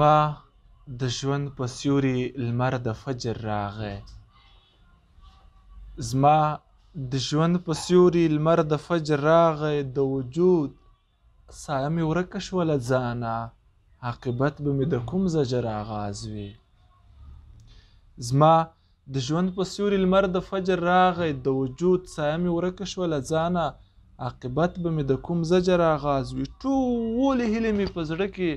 زما د ژوند په سیوري لمر د فجر راغی، زما د ژوند په سیوري لمر د فجر راغی، د وجود سایه مې ورکه شوه له ځانه، عاقبت به مې د کوم زجر آغاز وي. زما د ژوند په سیوري لمر د فجر راغی، د وجود سایه مې ورکه شوه له ځانه، عاقبت به مې د کوم زجر آغاز وي. ټولې هیلې مې په زړه کې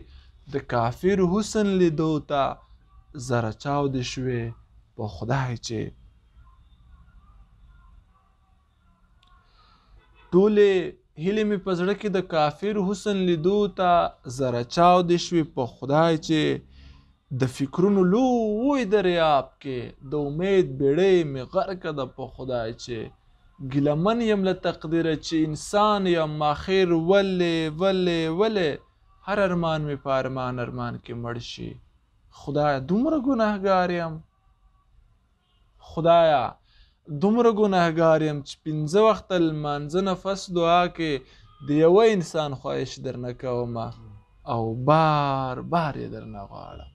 د کافر حسن لیدو ته زره چاودې شوې په خدای چې، ټولې هیلې مې په زړه کې د کافر حسن لیدو ته زره چاودې شوې په خدای چې، د فکرونو لوی دریاب کې د امید بیړۍ مې غرقه ده په خدای چې، ګیله من یم له تقدیره چې انسان یم، اخر ولې ولې ولې هر ارمان مې په ارمان ارمان کې مړ شي. خدایه دومره ګناهګار یم، خدایه دومره ګناهګار یم چې 5 وخته لمانځه نفس دعا کې د یوه انسان خواهش درنه کومه او بار بار یې درنه غواړم.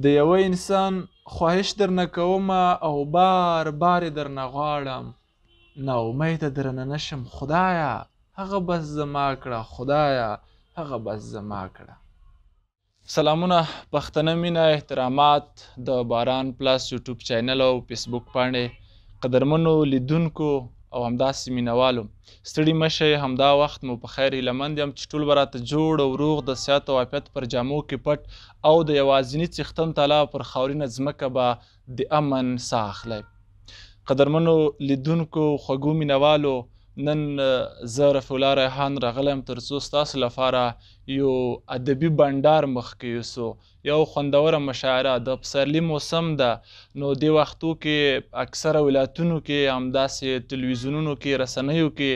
د یوه انسان خواهش درنه کومه او بار بار یې درنه غواړم، ناامیده درنه نشم خدایه هغه بس زما کړه، خدایه هغه بس زما کړه. سلامونه پښتنه مینه احترامات د باران پلاس یوټیوب چینل او فیسبوک پاڼې قدرمنو لیدونکو او همداسې مینوالو، ستړي مه شئ. همدا وخت مو په خیر هیله مند یم چې ټول به راته جوړ او روغ د صحت او عافیت پر جامو کې پټ او د یوازیني څښتن تعالی پر خاورینه ځمکه به د امن ساه اخلی. قدرمنو لیدونکو خوږو مینوالو، نن زه رفیع الله ریحان راغلی یم ترڅو ستاسو لپاره یو ادبي بنډار مخکې یوسو، یو خوندوره مشاعره. د پسرلي موسم ده، نو دې وختو کې اکثره ولایتونو کې همداسې تلویزیونونو کې رسنیو کې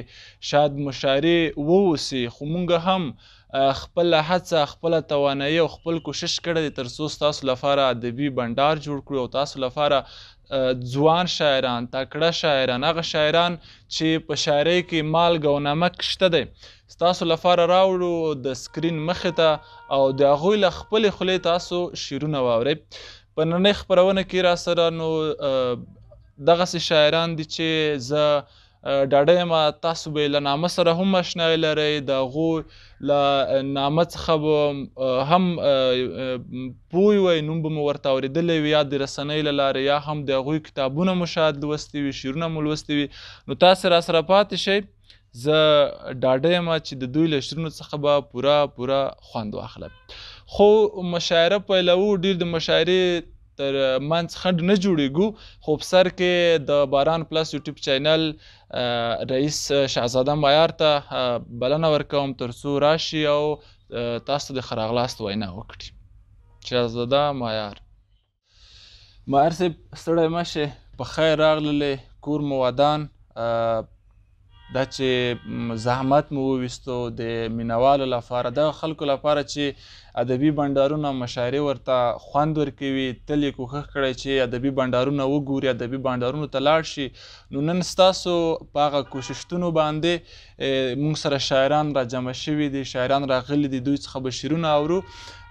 شاید مشاعرې واوسي، خو مونږ هم خپله هڅه، خپله توانایي او خپل کوشش کړی دی ترڅو ستاسو لپاره ادبي بنډار جوړ کړو او تاسو لپاره ځوان شاعران، تکړه شاعران، هغه شاعران چې په شاعرۍ کې مالګه او نمک شته دی ستاسو لپاره راوړو د سکرین مخې ته او د هغوی له خپلې خولې تاسو شعرونه واورئ. په ننۍ خپرونه کې را سره نو دغسې شاعران دي چې زه ډاډه یم تاسو به یې له نامه سره هم اشنایي لرئ، د هغو له نامه څخه به هم پوه وئ، نوم به مو ورته اورېدلی وي یا د رسنۍ له لارې یا هم د هغوی کتابونه مو شاید لوستي وي، شعرونه مو لوستي وي. نو تاسې را سره پاتې شئ، زه ډاډه یم چې د دوی له شعرونو څخه به پوره پوره خوند واخلئ. خو مشاعره پیلوو، ډېر د مشاعرې تر منځ خنډ نه جوړیږو، خو په سر کې د باران پلس یوټیوب چینل رئیس شهزاده معیار ته بلنه ورکوم ترڅو راشي او تاسو د ښه راغلاست وینا وکړي. شهزاده معیار، معیار صاحب ستړی مه شې، په خیر راغللې، کور مو ودان. دا چې زحمت مو وویستو د مینوالو لپاره، دغه خلکو لپاره چې ادبي بنډارونه مشاعرې ورته خوند ورکوي، تل یې کوښښ کړی چې ادبي بنډارونه وګوري، ادبي بنډارونو ته لاړ شي. نو نن ستاسو په هغه کوششتونو باندې موږ سره شاعران راجمع شوي دي، شاعران راغلي دي، دوی څخه به شعرونه اورو،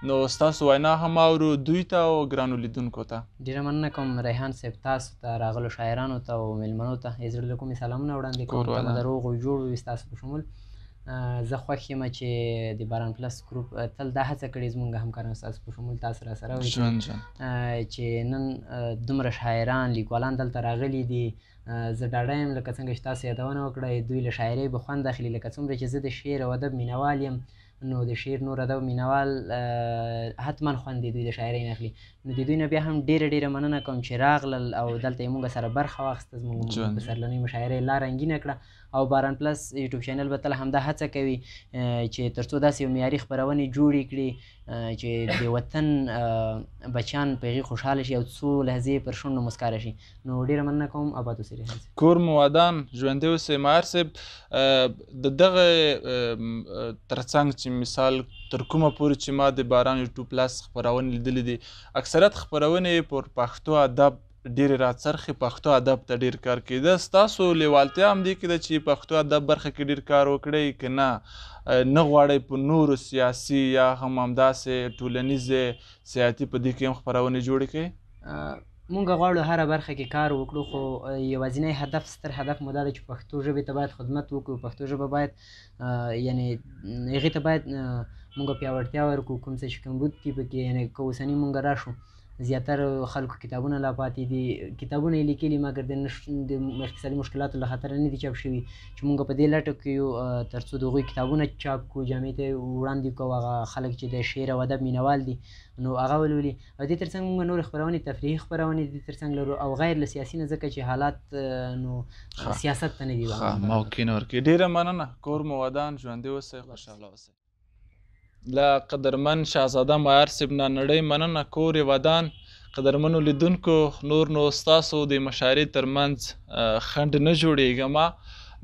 نو ستاسو وینا هم اورو دوی ته او ګرانو لیدونکو ته. ډېره مننه کوم ریحان صاحب، تاسو ته، راغلو شاعرانو ته او میلمنو ته یې زړه له کومې سلامونه وړاندې کوم. تمه ده روغ او جوړ وي ستاسو په شمول. زه خوښ یم چې د باران پلس ګروپ تل دا هڅه کړې، زموږ همکاران ستاسو په شمول تاسو را سره وي چې نن دومره شاعران لیکوالان دلته راغلي دي. زه ډاډه یم لکه څنګه چې تاسو یادونه وکړه دوی له شاعرۍ به خوند اخلي. لکه څومره چې زه د شعر او ادب مینوال یم، نو د شعر نور ادب مینوال حتما خوند د دوی د شاعرۍ نه اخلي. نو د دوی نه بیا هم ډېره ډېره مننه کوم چې راغلل او دلته یې موږ سره برخه واخیسته، زموږ پسرلنۍ مشاعره یې لا رنګینه کړه. او باران پلس یوټیوب چینل به تل همدا هڅه کوي چې ترڅو داسې یو معیاري خپرونې جوړې کړي چې د وطن بچیان په هغې خوشحاله شي او څو لحظې پر شونډو مسکاره شي. نو ډېره مننه کوم، اباد اوسئ ریحان صاحب. کور مو ودان، ژوندی اوسئ. معیار صاحب، د دغه ترڅنګ چې مثال تر کومه پورې چې ما د باران یوټیوب پلس خپرونې لیدلې دي، اکثریت خپرونې پر پښتو ادب ډېرې راڅرخي، پښتو ادب ته ډېر کار کوي. ده ستاسو لیوالتیا هم دې کې ده چې پښتو ادب برخه کې ډېر کار وکړئ که نه نه غواړئ په نورو سیاسي یا هم همداسې ټولنیزې سیاحتي په دې کې هم خپرونې جوړې کړئ؟ مونږ غواړو هره برخه کې کار وکړو، خو یوازینی هدف، ستر هدف مو دا دی چې پښتو ژبې ته باید خدمت وکړو. پښتو ژبه باید یعنې هغې ته باید مونږ پیاوړتیا ورکړو، کوم څه چې کمبود دي پکې. یعنې که اوسني مونږ راشو زیاتره خلکو کتابونه لا پاتې دي، کتابونه یې لیکلي مګر د اقتصادي مشکلاتو له خاطره نه دي چاپ شوي، چې مونږ په دې لټه کې یو تر څو د هغوی کتابونه چاپ کړو، جامعې ته وړاندې کړو، هغه خلک چې د شعر او ادب مینوال دي نو هغه ولولي. او دې ترڅنګ مونږ نورې خپرونې، تفریحي خپرونې دې ترڅنګ لرو، او غیر له سیاسي نه، ځکه چې حالات نو سیاست ته نه دي موقع نه ورکوي. ډېره مننه، کور مو ودان، ژوندي اوسئ، خوشحاله اوسئ. له قدرمن شهزاده مایار صاحب نه نړۍ مننه، کور یې ودان. قدرمنو لیدونکو، نور نو ستاسو د مشاعرې ترمنځ خنډ نه جوړېږم،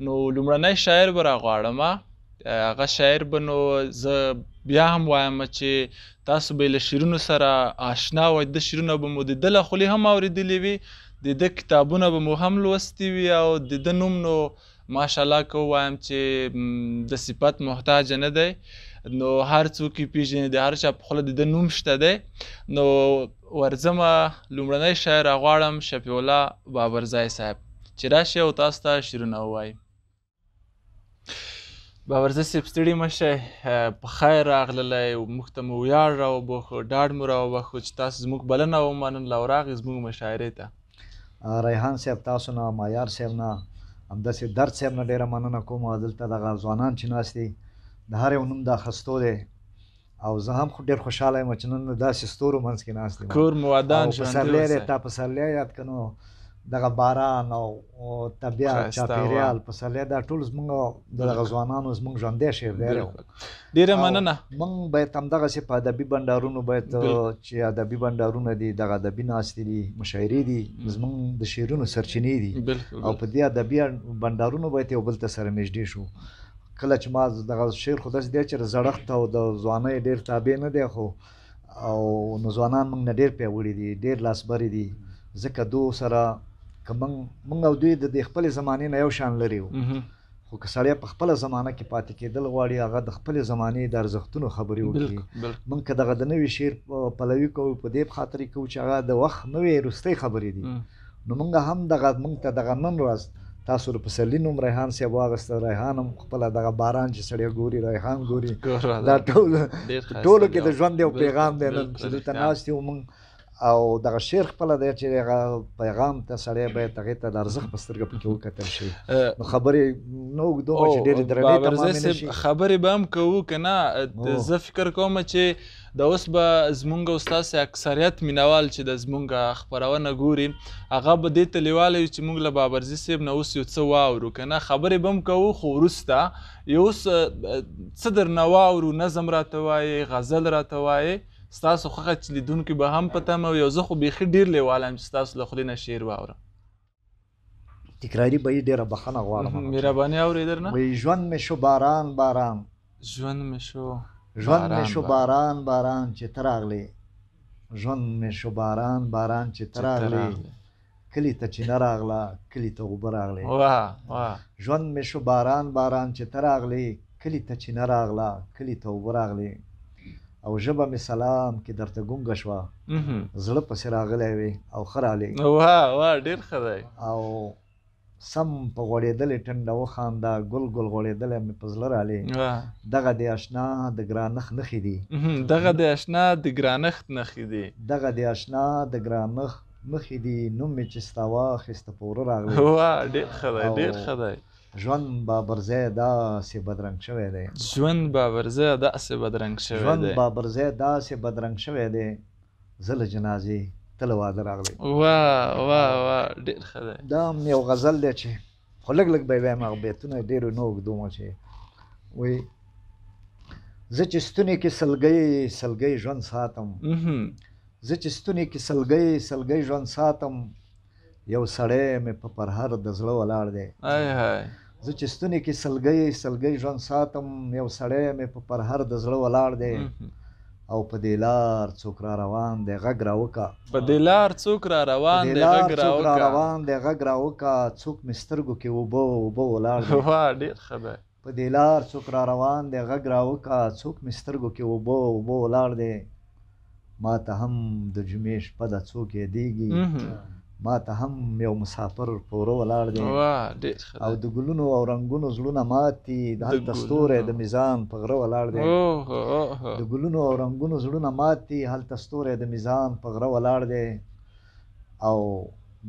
نو لومړنی شاعر به راغواړم. هغه شاعر به نو زه بیا هم وایم چې تاسو به یې له شعرونو سره آشنا وئ، د شعرونه به مو د ده له خولې هم اورېدلي وي، د ده کتابونه به مو هم لوستي وي، او د ده نوم نو ماشاءالله که ووایم چې د صفت محتاج نه دی، نو هر څوک یې پېژني، د هر چا په خوله د ده نوم شته دی. نو ورځمه لومړنی شاعر راغواړم، شفیع الله بابرزی صاحب، چې راشي او تاسو ته شعرونه ووایي. بابرزی صاحب ستړي مه شئ، په خیر راغللی، موږ ته مو ویاړ راوبښو، ډاډ مو راوبښو چې تاسو زموږ بلنه ومنله او راغی زموږ مشاعرې ته. ریحان صاحب تاسو نه، مایار صاحب نه، همداسې درد صاحب نه ډېره مننه کوم. دلته دغه ځوانان چې ناست دي د هر یو نوم د اخیستو دی، او زه هم ډېر خوشحاله یم چې نن داسې ستورو منځ کې ناست یم. کور مو ودان، ژوندي پسرلی دی، تا پسرلی یاد که نو دغه باران او طبیعت، چاپېریال، پسرلی، دا ټول زموږ د دغه ځوانانو زموږ ژوندی شعر دی. ډېره مننه. موږ باید همدغسې په ادبي بنډارونو باید چې ادبي بنډارونه دي، دغه ادبي ناستې دي، مشاعرې دي، زموږ د شعرونو سرچینې دي، او په دې ادبي بنډارونو باید یو بل ته سره نږدې شو. کله چې ما دغه شعر خو داسې دی چې د زړښت او د ځوانۍ ډېر تابع نه دی، خو او نو ځوانان موږ نه ډېر پیاوړي دي، ډېر لاسبري دي، ځکه دوی سره که موږ او دوی د دې خپلې زمانې نه یو شان لري وو، خو که سړی په خپله زمانه کې پاتې کېدل غواړي، هغه د خپلې زمانې د ارزښتونو خبرې وکړي. موږ که دغه د نوي شعر پلوي کوو، په دې خاطر یې کوو چې هغه د وخت نوې وروستۍ خبرې دي. نو موږ هم دغه موږ ته دغه نن ورځ تاسو د پسرلي نوم ریحان صاحب واخیسته، ریحان هم خپله دغه باران چې سړی ګوري، ریحان ګوري، دا ټول ټولو کې د ژوند یو پیغام دی نن چې دلته ناست یو موږ. او دغه شعر خپله دی چې هغه پیغام ته سړی باید هغې ته د ارزښت په سترګه پکې وکتل شي. نو خبرې نه اوږدوم چې ډېرې درنې تمامې نه شي، خبرې به هم کوو که نه. زه فکر کوم چې د اوس به زمونږ او ستاسې اکثریت مینوال چې د زمونږ خپرونه ګوري، هغه به دې ته لیواله وي چې موږ له بابرزي صاحب نه اوس یو څه واورو، که نه خبرې به هم کوو، خو وروسته یو اوس څه درنه واورو، نظم راته وایې، غزل راته وایې، ستاسو خوښه چې لیدونکي به هم په تمه وي. او زه خو بیخي ډېر لیواله یم چې ستاسو له خولې نه شعر واورم. تکراري به یې ډېره بخښنه غواړم. مهرباني اورې درنه. وایي ژوند مې شو باران باران، ژوند مې شو ژوند مې شو باران باران چې ته راغلې، ژوند مې شو باران باران چې ته راغلې، کلي ته چې نه راغله کلي ته اوبه راغلې. واه واه. ژوند مې شو باران باران چې ته راغلې، کلي ته چې نه راغله کلي ته اوبه راغلې، او ژبه مې سلام کې درته ګونګه شوه، زړه پسې راغلی وي او ښه راغلې. واه واه، ډېر ښه دی. او سم په غوړېدلې ټنډه وخانده، ګل ګل غوړېدلی مې په زړه رالې، دغه د اشنا د ګرانښت نښې دي، دغه د اشنا د ګرانښت نښې دي، دغه د اشنا د ګرانښت نښې دي، نوم مې چې ستا واخیسته په وره راغلې. واه، ډېر ښه دی، ډېر ښه دی. ژوند بابرزی داسې بدرنګ شوی دی، ژوند بابرزی داسې بدرنګ شوی دی، ژوند بابرزی داسې بدرنګ شوی دی، زه له جنازې ته له واده راغلی. واه واه واه، ډېر ښه دی. دا هم یو غزل دی چې خو لږ لږ به یې وایم، هغه بیتونه ډېر نه اوږدوم. چې وایي زه چې ستوني کې سلګۍ سلګۍ ژوند ساتم، زه چې ستوني کې سلګۍ سلګۍ ژوند ساتم، یو سړی مې په پرهر د زړه ولاړ دی. زه چې ستوني کې سلګۍ سلګۍ ژوند ساتم، یو سړی مې په پرهر د زړه ولاړ دی، او په دې لار څوک را روان دی غږ راوکا، په دې لار څوک را روان دی غږ راوکا، دی غږ راوکا، څوک مې سترګو کې اوبه اوبه ولاړ دی. واه ډېر ښه دی. په دې لار څوک را روان دی غږ راوکا، څوک مې سترګو کې اوبه اوبه ولاړ دی. ما ته هم د جمعې شپه ده څوک یادېږي، ما ته هم یو مسافر په وره ولاړ دی. او د ګلونو او رنګونو زړونه مات دي، هلته ستوری د میزان په غره ولاړ دی. د ګلونو او رنګونو زړونه مات دي، هلته ستوری د میزان په غره ولاړ دی. او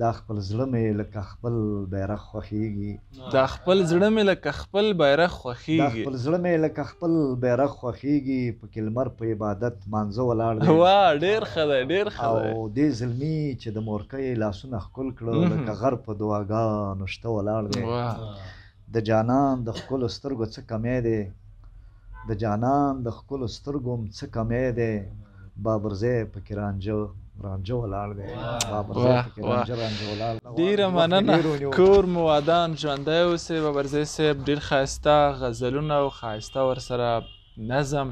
دا خپل زړه مې لکه خپل بیرغ خوښیږي، دا خپل زړه مې لکه خپل بیرغ خوښیږي، دا خپل زړه مې لکه خپل بیرغ خوښیږي، پکې لمر په عبادت مانځه ولاړ دی. واه ډېر ښه دی، ډېر ښه دی. او دې زلمي چې د مورکۍ لاسونه ښکل کړه لکه غر په دعاګانو شته ولاړ دی. د جانان د ښکلو سترګو څه کمی دی، د جانان د ښکلو سترګو څه کمی دی، بابرزی پکې رانجه رانجه ولاړ دی، بابرزی پکې رانجه رانجه ولاړ دی. ډېره مننه، کور مو ودان، ژوندی اوسئ بابرزی صاحب. ډېر ښایسته غزلونه او ښایسته ورسره نظم.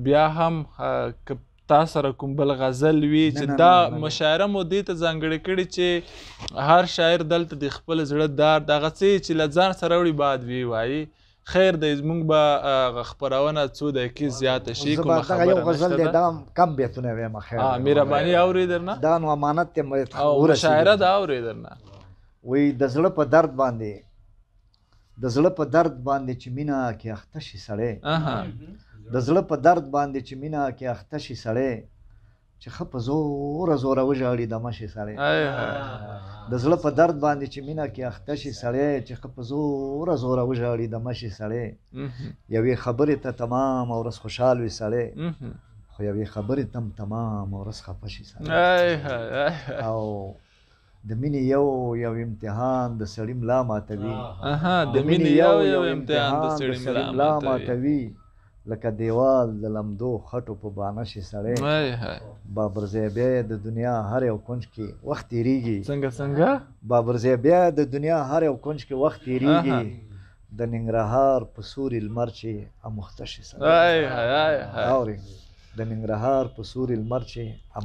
بیا هم که تا سره کوم بل غزل وي چې دا مشاعره مو دې ته ځانګړې کړې چې هر شاعر دلته د خپل زړه درد هغه څه چې له ځان سره وړي باید ویې وایي. خیر دی، زموږ به خپرونه څو دقیقې زیاته شي، کومه خبره یو غزل دی دا کم بیتونه وایم. خیر مهرباني اورې درنه، دا نو امانت دی او مشاعره ده اورې درنه. وایي د زړه په درد باندې، د زړه په درد باندې چې مینه کې اخته شي سړی، د زړه په درد باندې چې مینه کې اخته شي سړی، چې ښه په زوره زوره وژاړي دمه شي سړی. د زړه په درد باندې چې مینه کې اخته شي سړی، چې ښه په زوره زوره وژاړي دمه شي سړی، یوې خبرې ته تمام ورځ خوشحال وي سړی، خو یوې خبرې ته هم تمام ورځ خفه شي سړی. او د مینې یو یو امتحان د سړي ملا ماتوي، د مینې یو یو امتحان د سړي ملا ماتوي، لکه دیوال د لمدو خټو په بانه شي سړی. بابرزی بیا د دنیا هر یو کنج کې وخت تېرېږي. څنګه څنګه؟ بابرزی بیا د دنیا هر یو کنج کې وخت تېرېږي، د ننګرهار په سوري لمر چې اموخته شي سړی. اورې د ننګرهار په سوري لمر چې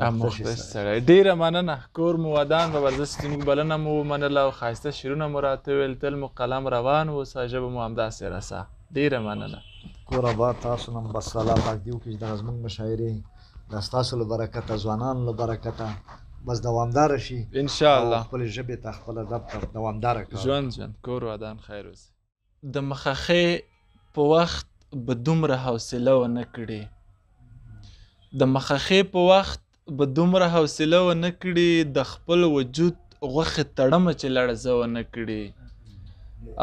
اموخته شي سړی. ډېره مننه، کور مو ودان بابرزی صاحب، زموږ بلنه مو ومنله او ښایسته شعرونه مو راته وویل. تل مو قلم روان اوسه، ژبه مو همداسې رسه. ډېره مننه، کور اباد. تاسو نه بس الله پاک دې وکړي چې دغه زموږ مشاعرې دا ستاسو له برکته، ځوانانو له برکته بس دوامداره شي ان شاء الله، خپلې ژبې ته خپل ادب ته دوامداره کړه. ژوند ژوند، کور ودان، خیر اوسئ. د مخه په وخت به دومره حوصله ونه کړي، د مخه په وخت به دومره حوصله ونه کړي، د خپل وجود غوښې تړمه چې لړزه ونه کړي،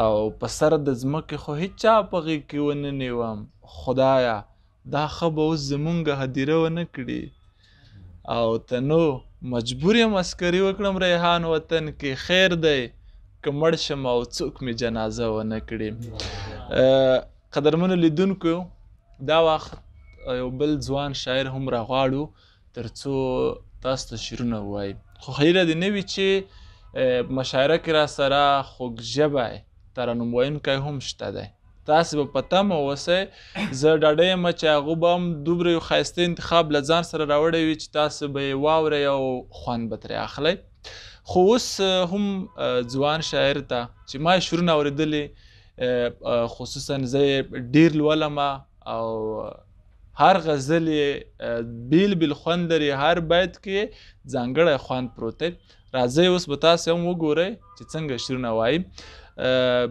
او په سر د ځمکې خو هیچا په غېږ کې ونه نیوم، خدایه دا ښه به اوس زمونږ هدیره ونه کړي، او ته نو مجبور یم عسکري وکړم ریحان وطن کې، خیر دی که مړ شم او څوک مې جنازه ونه کړي. قدرمنو لیدونکو، دا وخت یو بل ځوان شاعر هم راغواړو تر څو تاسو ته شعرونه ووایي، خو هیله دې نه وي چې مشاعره کې را سره خوږ ژبی ترنم ویونکی هم شته دی. تاسې به په تمه اوسئ، زه ډاډه یم چې هغه به هم دومره یو ښایسته انتخاب له ځان سره راوړی وي چې تاسو به یې واورئ او خوند به ترې اخلئ. خو اوس هم ځوان شاعر ته چې ما یې شعرونه اورېدلي، خصوصا زه یې ډېر لولم او هر غزل یې بېل بېل خوند لري، هر بیت کې ځانګړی خوند پروت دی. راځئ اوس به تاسې هم وګورئ چې څنګه شعرونه وایي.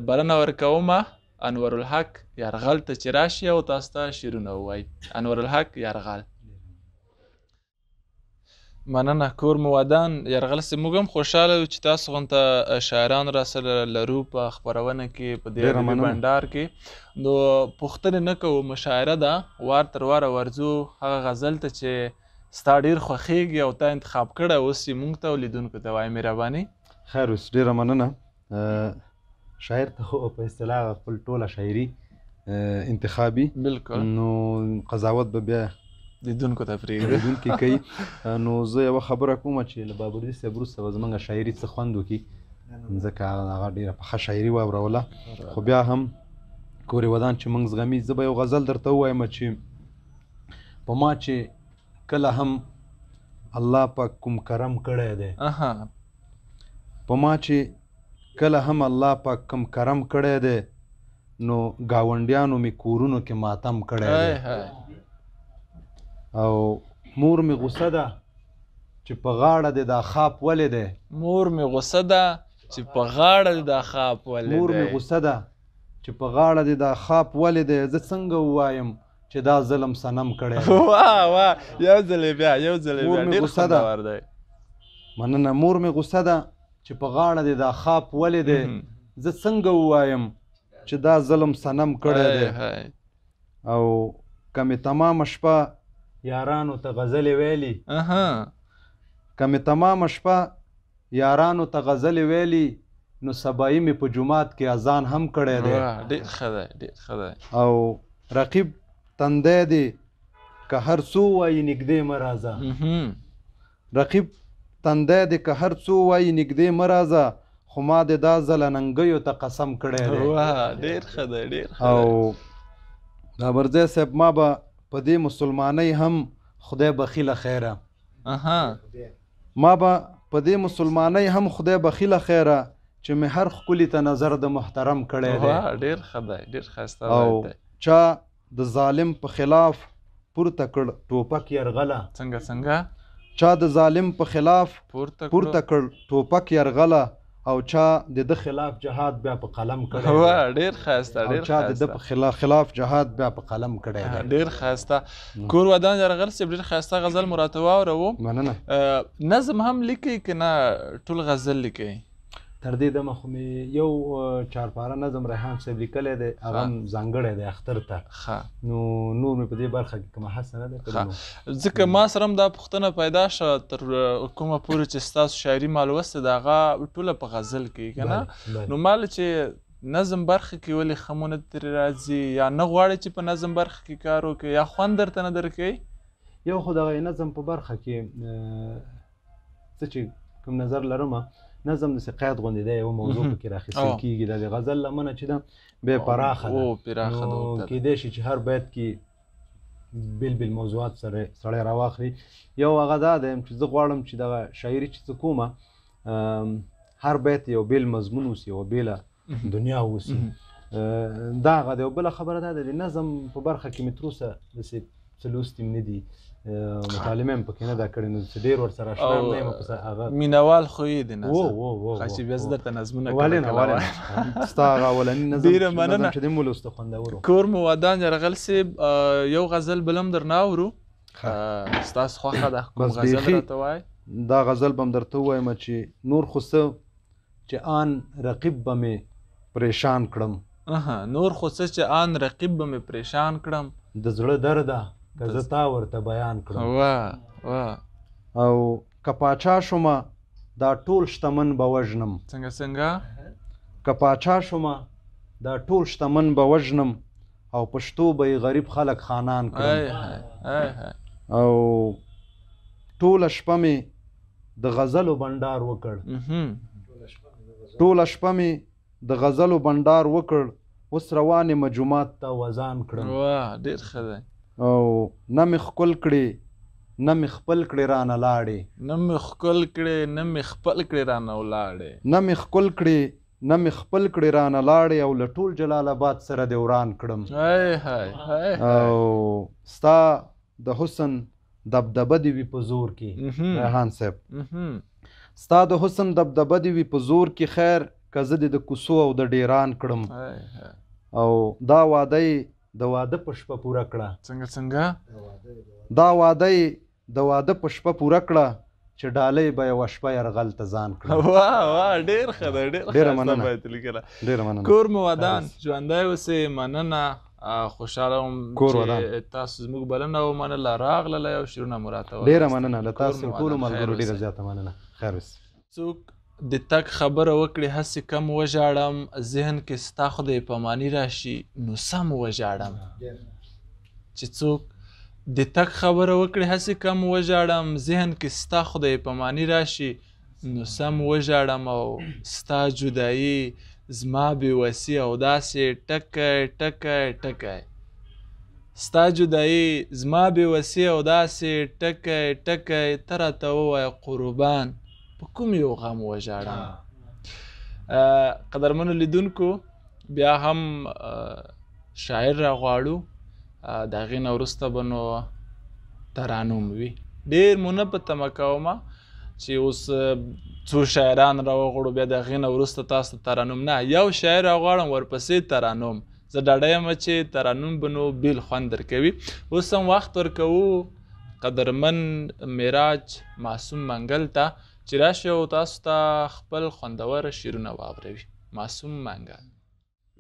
بلنه ورکومه انورالحق یارغل ته چې راشي او تاسو ته شعرونه ووایي. انورالحق یارغل. مننه، کور مو ودان یارغل صاحب. موږ هم خوشحاله یو چې تاسو غونته شاعران را سره لرو په خپرونه کې، په دې ادبي بنډار کې. نو پوښتنې نه کوو، مشاعره ده، وار تر واره ورځو هغه غزل ته چې ستا ډېر خوښېږي او تا انتخاب کړی، اوس یې موږ ته او لیدونکو ته وایي. مهرباني. خیر اوس، ډېره مننه. شاعر ته خو په اصطلاح خپل ټوله شاعري انتخابي، بالکل، نو قضاوت به بیا لیدونکو ته پرېږدي، لیدونکي کوي. نو زه یوه خبره کوم چې له بابرزي صاحب وروسته به زموږ شاعري څه خوند وکړي، ځکه هغه ډېره پخه شاعري واوروله. خو بیا هم کور ودان چې موږ زغمي. زه به یو غزل درته ووایم چې په ما چې کله هم الله پاک کوم کرم کړی دی، په ما چې کله هم الله پاک کوم کرم کړی دی، نو ګاونډیانو مې کورونو کې ماتم کړی دی. او مور مې غوسه ده چې په غاړه دې دا خاپ ولې دی. مور مې غوسه ده چې په غاړه دې دا خاپ ولې دی. مور مې غوسه ده چې په غاړه دې دا خاپ ولې دی، زه څنګه ووایم چې دا ظلم صنم کړی دی. واه واه، یو ځل یې بیا، یو ځل یې بیا، ډېر خوندور دی. مننه. مور مې غوسه ده چې په غاړه دې دا خاپ ولې دی، زه څنګه ووایم چې دا ظلم صنم کړی دی. او که مې تمامه شپه یارانو ته غزلې ویلي، که مې تمامه شپه یارانو ته غزلې ویلي، نو سبایي مې په جومات کې اذان هم کړی دی. ډېر ښه دی، ډېر ښه دی. او رقیب تندی دی که هر څو وایي نږدې مه راځه، رقیب تندی دی که هر څو وایي نږدې مه راځه، خو ما دې دا ځله ننګیو ته قسم کړی دی. ډېر ښه دی، ډېر ښه دی. او بابرزی صاحب، ما به په دې مسلمانۍ هم خدای بخي له خیره، ما به په دې مسلمانۍ هم خدای بخي له خیره، چې مې هر ښکلي ته نظر د محترم کړی دی. ډېر ښه دی، ډېر ښایسته او چا د ظالم په خلاف پورته کړ ټوپک یرغله. څنګه څنګه؟ چا د ظالم په خلاف پورته کړ ټوپک یرغله، او چا د ده خلاف جهاد بیا په قلم کړی دی. ډېر ښایسته، ډېر ښایسته. چا د ده په خلاف جهاد بیا په قلم کړی دی. ډېر ښایسته. کور ودان یرغل صاحب، ډېر ښایسته غزل مو راته واوروو. مننه. نظم هم لیکئ که نه ټول غزل لیکئ؟ تر دې دمه خو مې یو چارپاره نظم ریحان صاحب لیکلی دی، هغه هم ځانګړی دی اختر ته. نو نور مې په دې برخه کې کومه هڅه نه ده کړې. ځکه ما سره هم دا پوښتنه پیدا شوه، تر کومه پورې چې ستاسو شاعري ما لوستې ده، هغه ټوله په غزل کې که نه؟ نو ما له چې نظم برخه کې ولې خمونه ترې راځي، یا نه غواړي چې په نظم برخه کې کار وکړي، یا خوند درته نه درکوي؟ یو خو دغه نظم په برخه کې څه چې کوم نظر لرم، نظم داسې قید غوندې دی، یوه موضوع پکې راخیستل کېږي. دا د غزل لمنه چې ده بیا پراخه ده، نو کېدای شي چې هر بیت کې بېل بېل موضوعات سره سړی راواخلي. یو هغه دا دی چې زه غواړم چې دغه شاعري چې څه کومه، هر بیت یو بېل مضمون اوسي، یوه بېله دنیا اوسي. دا هغه دی. او بله خبره دا ده، د نظم په برخه کې مې تر اوسه داسې څه لوستي مې نه دي، مطالعه مې پکې نه ده کړې، نو چې ډېر ورسره اشنا هم نه یم. هغه مینهوال خو یې دی نظم. چې بیا زه درته نظمونه ولې نه، ولې نه، ستا هغه اولني نظم ډېره مننه چې دې مو ولوسته خوندور و. کور مو ودان یرغل صاحب، یو غزل بل هم درنه اورو، ستاسو خوښه ده کوم غزل راته وایې؟ دا غزل به هم درته ووایم چې نور خو څه چې آن رقیب به مې پریشان کړم. نور خو څه چې آن رقیب به مې پریشان کړم، د زړه درده که زه تا ورته بیان کړم. واه واه. او که پاچا شومه دا ټول شتمن به وژنم. څنګه څنګه؟ که پاچا شومه دا ټول شتمن به وژنم، او پښتو به یې غریب خلک خانان کړم. او ټوله شپه مې د غزلو بنډار وکړ، ټوله شپه مې د غزلو بنډار وکړ، اوس روان یم جومات ته وزان کړم. واه ډېر ښه دی. او نه مې ښکل کړې، نه مې خپل کړې رانه لاړې. نه مې ښکل کړې، نه مې خپل کړې رانه ولاړې. نه مې ښکل کړې، نه مې خپل کړې رانه لاړې، او له ټول جلال آباد سره دې وران کړم. او ستا د حسن دبدبه دې وي په زور کې ریحان صاحب، ستا د حسن دبدبه دې وي په زور کې، خیر که زه دې د کوڅو او د ډیران کړم. او دا واده یې د واده په شپه پوره کړه. څنګه څنګه؟ دا واده یې د واده په شپه پوره کړه، چې ډالۍ به یوه شپه یرغل ته ځان کړم. واه واه، ډېر ښه دی، ډېر ښایسته بیت لیکلی. ډېره مننه. کور مو ودان، ژوندی اوسئ. مننه، خوشحاله وم چې تاسو زموږ بلنه ومنله، راغلله او شعرونه مو راته ولوستل. ډېره مننه له تاسو ټولو ملګرو، ډېره زیاته مننه. خیر اوسئ. څوک د تګ خبره وکړي هسې کم وژاړم، ذهن کې ستا خدای پاماني راشي نو سم وژاړم. چې څوک د تګ خبره وکړي هسې کم وژاړم، ذهن کې ستا خدای پاماني راشي نو سم وژاړم، او ستا جدایي زما بې وسي او داسې ټکی ټکی ټکی. ستا جدایي زما بې وسي او داسې ټکی ټکی، ته راته ووایه قربان په کوم یو غم وژاړم. قدرمنو لیدونکو، بیا هم شاعر راغواړو، د هغې نه وروسته به نو ترانم وي. ډېر مو نه په تمه کومه چې اوس څو شاعران راوغواړو بیا د هغې نه وروسته تاسو ته ترانم، نه، یو شاعر راغواړم ورپسې ترانم. زه ډاډه یم چې ترانم به نو بېل خوند درکوي. اوس هم وخت ورکوو قدرمن معراج معصوم منګل ته چې راشي او تاسو ته خپل خوندور شعرونه واوروي. معصوم منګل.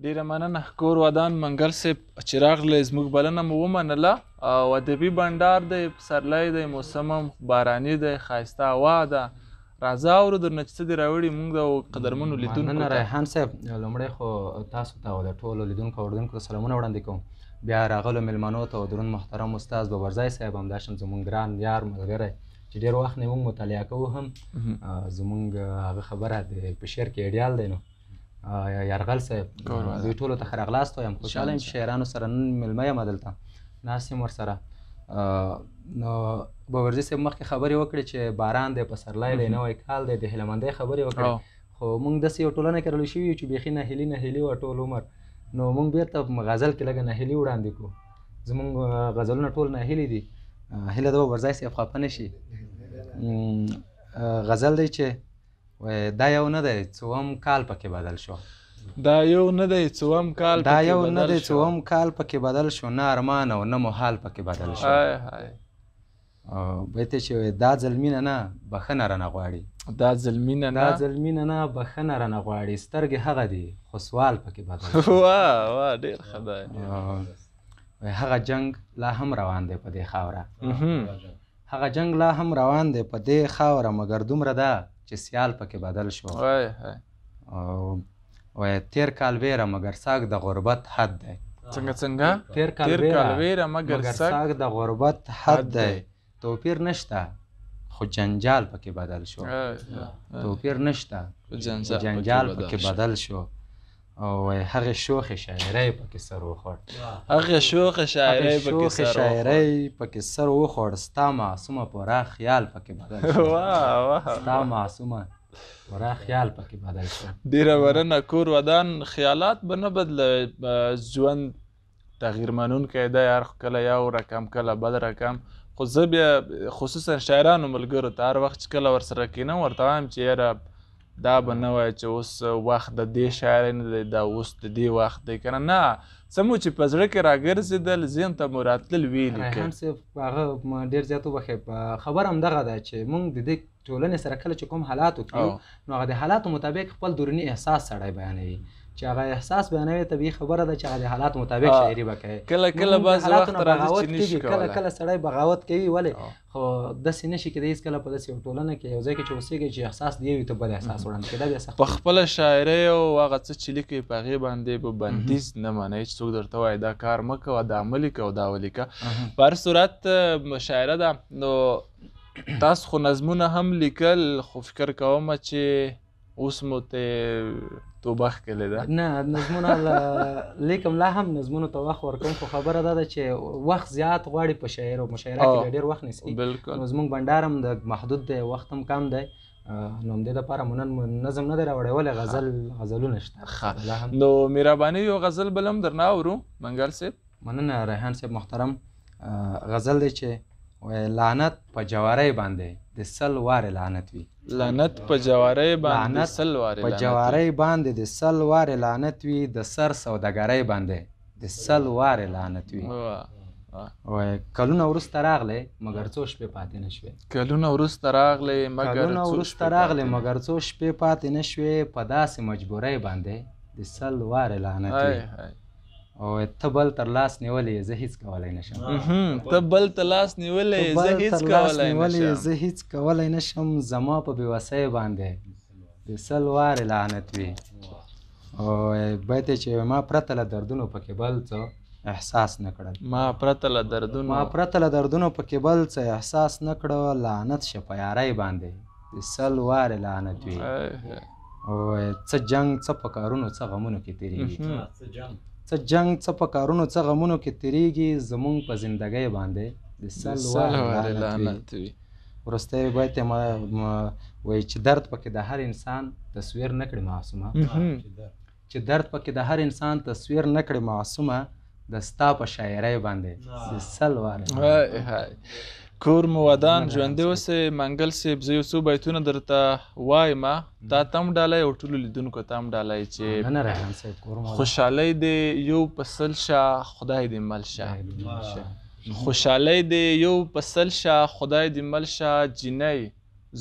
ډېره مننه کور ودان منګل صاحب چې راغلی، زموږ بلنه مو ومنله. او ادبي بنډار دی، پسرلی دی، موسم هم باراني دی، ښایسته هوا ده. راځه اورو درنه چې څه دې راوړي موږ د قدرمنو لیدونکو مننه ته. ریحان صاحب، لومړی خو تاسو ته او د ټولو لیدونکو او اورېدونکو ته سلامونه وړاندې کوم. بیا راغلو میلمنو ته او درون محترم استاد ببرزی صاحب، همداشان زموږ ګران یار ملګری چې ډېر وخت نه موږ مطالعه کوو هم، زموږ هغه خبره د په شعر کې ایډیال دی، نو یارغل صاحب دوی ټولو ته ښه راغلاست وایم. خوشحاله یم چې شاعرانو سره نن مېلمه یم، دلته ناست یم ورسره. نو ببرزي صاحب مخکې خبرې وکړې چې باران دی، پسرلی دی، نوی کال دی، د هیله مندۍ خبرې وکړې. خو موږ داسې یو ټولنه کې رالوی شوي یو چې بیخي ناهیلي ناهیلي وه ټول عمر. نو موږ بېرته غزل کې لږه ناهیلي وړاندې کړو. زموږ غزلونه ټول ناهیلي دي. هیله ده ببرزی صاحب خفه نه شي. غزل دی چې دا یو نه دی څوم کال پکې بدل شو، دا یو نه دی څوم کال، دا یو نه دی څوم کال پکې بدل شو، نه ارمان او نه محال پکې بدل شو. بیت چې دا ځل مینه نه بښنه رانه غواړي، دا ځل مینه نه، دا ځل مینه نه بښنه رانه غواړي، سترګې هغه دي خو سوال پکې بدل شو. واه واه ډېر ښه دی. هغه جنګ لا هم روان دی په دې خاوره، هغه جنګ لا هم روان دی په دې خاوره، مګر دومره ده چې سیال پکې بدل شو. تیر کال ویره مګر ساګ د غربت حد دی. څنګه څنګه؟ تیر کال ویره مګر ساګ د غربت حد دی، توپیر نشته خو جنجال پکې بدل شو، توپیر نشته خو جنجال پکې بدل شو. او هغې شوخې شاعرۍ پکې سر وخوړ، هغې شوخې شاعرۍ پکې سر وخوړ، ستا معصومه پوره خیال پکې بدل شو، ستا معصومه پوره خیال پکې بدل شو. ډېره مننه کور ودان. خیالات به نه بدلوي، ژوند تغییر منونکی دی، هر کله یو رقم کله بل رقم. خو زه بیا خصوصا شاعرانو ملګرو ته هر وخت چې کله ورسره کښېنم ورته وایم چې یاره دا به نه وایي چې اوس وخت د دې شاعرۍ نه دی، دا اوس د دې وخت دی، که نه نه، څه مو چې په زړه کې راګرځېدل ذهن ته مو راتلل ویې لیکل. ریحان صاحب هغه ډېر زیات وبښئ، خبره همدغه ده چې موږ د دې ټولنې سره کله چې کوم حالاتو کې یو، نو هغه د حالاتو مطابق خپل دروني احساس سړی بیانوي، چې هغه احساس بیانوي طبیعي خبره ده چې هغه د حالاتو مطابق شاعري به کوي. کله کله بعضې وخت راځي چې نشي کله کله سړی بغاوت کوي، ولې خو داسې نشي کېدای هېڅکله په داسې یو ټولنه کې یو ځای کې چې اوسېږي چې احساس دی یو ته بل احساس وړاندې کړي، دا بیا سخت. په خپله شاعرۍ او هغه څه چې لیکئ په هغې باندې به بندیز نه منئ چې څوک درته وایي دا کار مه کوه، دا مه لیکه او دا ولیکه. په هر صورت مشاعره ده. نو تاسو خو نظمونه هم لیکل، خو فکر کوم چې اوس مو ته توبه ښکلې ده. نه، نظمونه لیکم، لا هم نظمونو ته وخت ورکوم، خو خبره دا ده چې وخت زیات غواړي په شاعر او مشاعره کې بیا ډېر وخت نیسي. بالکل. نو زموږ بنډار هم د محدود دی، وخت هم کم دی، نو همدې دپاره مو نن نظم نه دی راوړی، ولې غزلونه شته. نو مهرباني یو غزل بل هم درنه اورو منګل صاحب. مننه ریحان صاحب محترم. غزل دی چې لعنت په جوارۍ باندې د 100 وارې لعنت وي، لعنت په جوارۍ باندې 100 وارې، په جوارۍ باندې د 100 وارې لعنت وي، د سر سوداګرۍ باندې د 100 وارې لعنت وي. کلونه وروسته راغلې مګر څو شپې پاتې نه شوې، کلونه وروسته راغلې مګر څو شپې پاتې نه شوې، په داسې مجبورۍ باندې د 100 وارې لعنت وي. او ته بل تر لاس نیولې زه هیڅ کولی نه شم، ته بل تر لاس نیولې زه هیڅ کولی نه شم، زما په بېوسۍ باندې د 100 وارې لعنت وي. او بیت چې ما پرته له دردونو پکې بل څه احساس نه کړل، ما پرته له دردونو پکې بل څه احساس نه کړه، لعنت شه په یارۍ باندې د 100 وارې لعنت وي. او څه جنګ څه په کارونو څه غمونو کې تېرېږي، څه جنګ څه په کارونو څه غمونو کې تېرېږي، زمونږ په زندګۍ باندې د سل وارې لعنت وي. وروستی بیت یې وایي چې درد پکې د هر انسان تصویر نه کړي معصومه، چې درد پکې د هر انسان تصویر نه کړي معصومه، د ستا په شاعرۍ باندې د سل وارې. کور مو ودان، ژوندي اوسئ. منګل صاحب، زه یو څو بیتونه درته وایم، تا ته هم ډالۍ او ټولو لیدونکو ته هم ډالۍ، چې خوشحالۍ دې یو په سل شه، خدای دې مل شه. خوشحالۍ دې یو په سل شه، خدای دې مل شه. جینۍ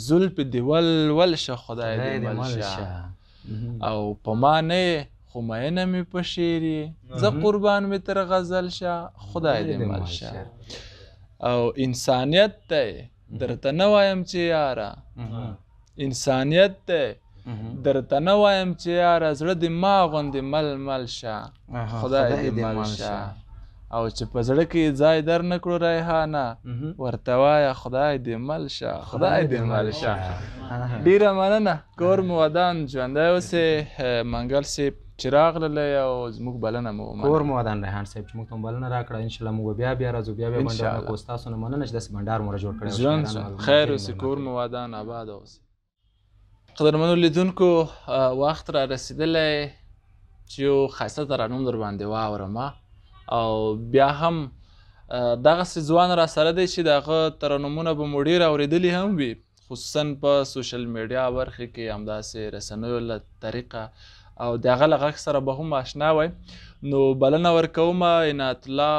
زلفې دې ول ول شه، خدای دې مل شه. او په ما نه یې خو مینه مې په شعر یې، زه قربان مې تر غزل شه، خدای دې مل شه. او انسانیت دی درته نه وایم چې یاره، انسانیت دی درته نه وایم چې یاره، زړه دې ما غوندې مل مل شه، خدای دې مل شه. او چې په زړه کې ځای در نه کړو ریحانه، ورته وایه خدای دې مل شه، خدای دې مل شه. ډېره مننه، کور مو ودان، ژوندی اوسې. منګل صاحب چې راغللی او زموږ بلنه مو ومنله. کور مو ودان ریحان صاحب چې موږ ته مو بلنه راکړه. انشاءالله موږ به بیا بیا راځو، بیا بیا بنډار کوو. ستاسو نه مننه چې داسې بنډار مو را جوړ کړی. ژوند خیر اوسې، کور مو ودان، آباد اوسې. قدرمنو لیدونکو، وخت را رسېدلی چې یو ښایسته ترنم در باندې واورم، او بیا هم دغسې ځوان را سره دی چې د هغه ترنمونه به مو ډېر اورېدلي هم وي، خصوصا په سوشل میډیا برخې کې، همداسې رسنیو له طریقه، او د هغه له غږ سره به هم آشنا وی. نو بلنه ورکوم عنایت الله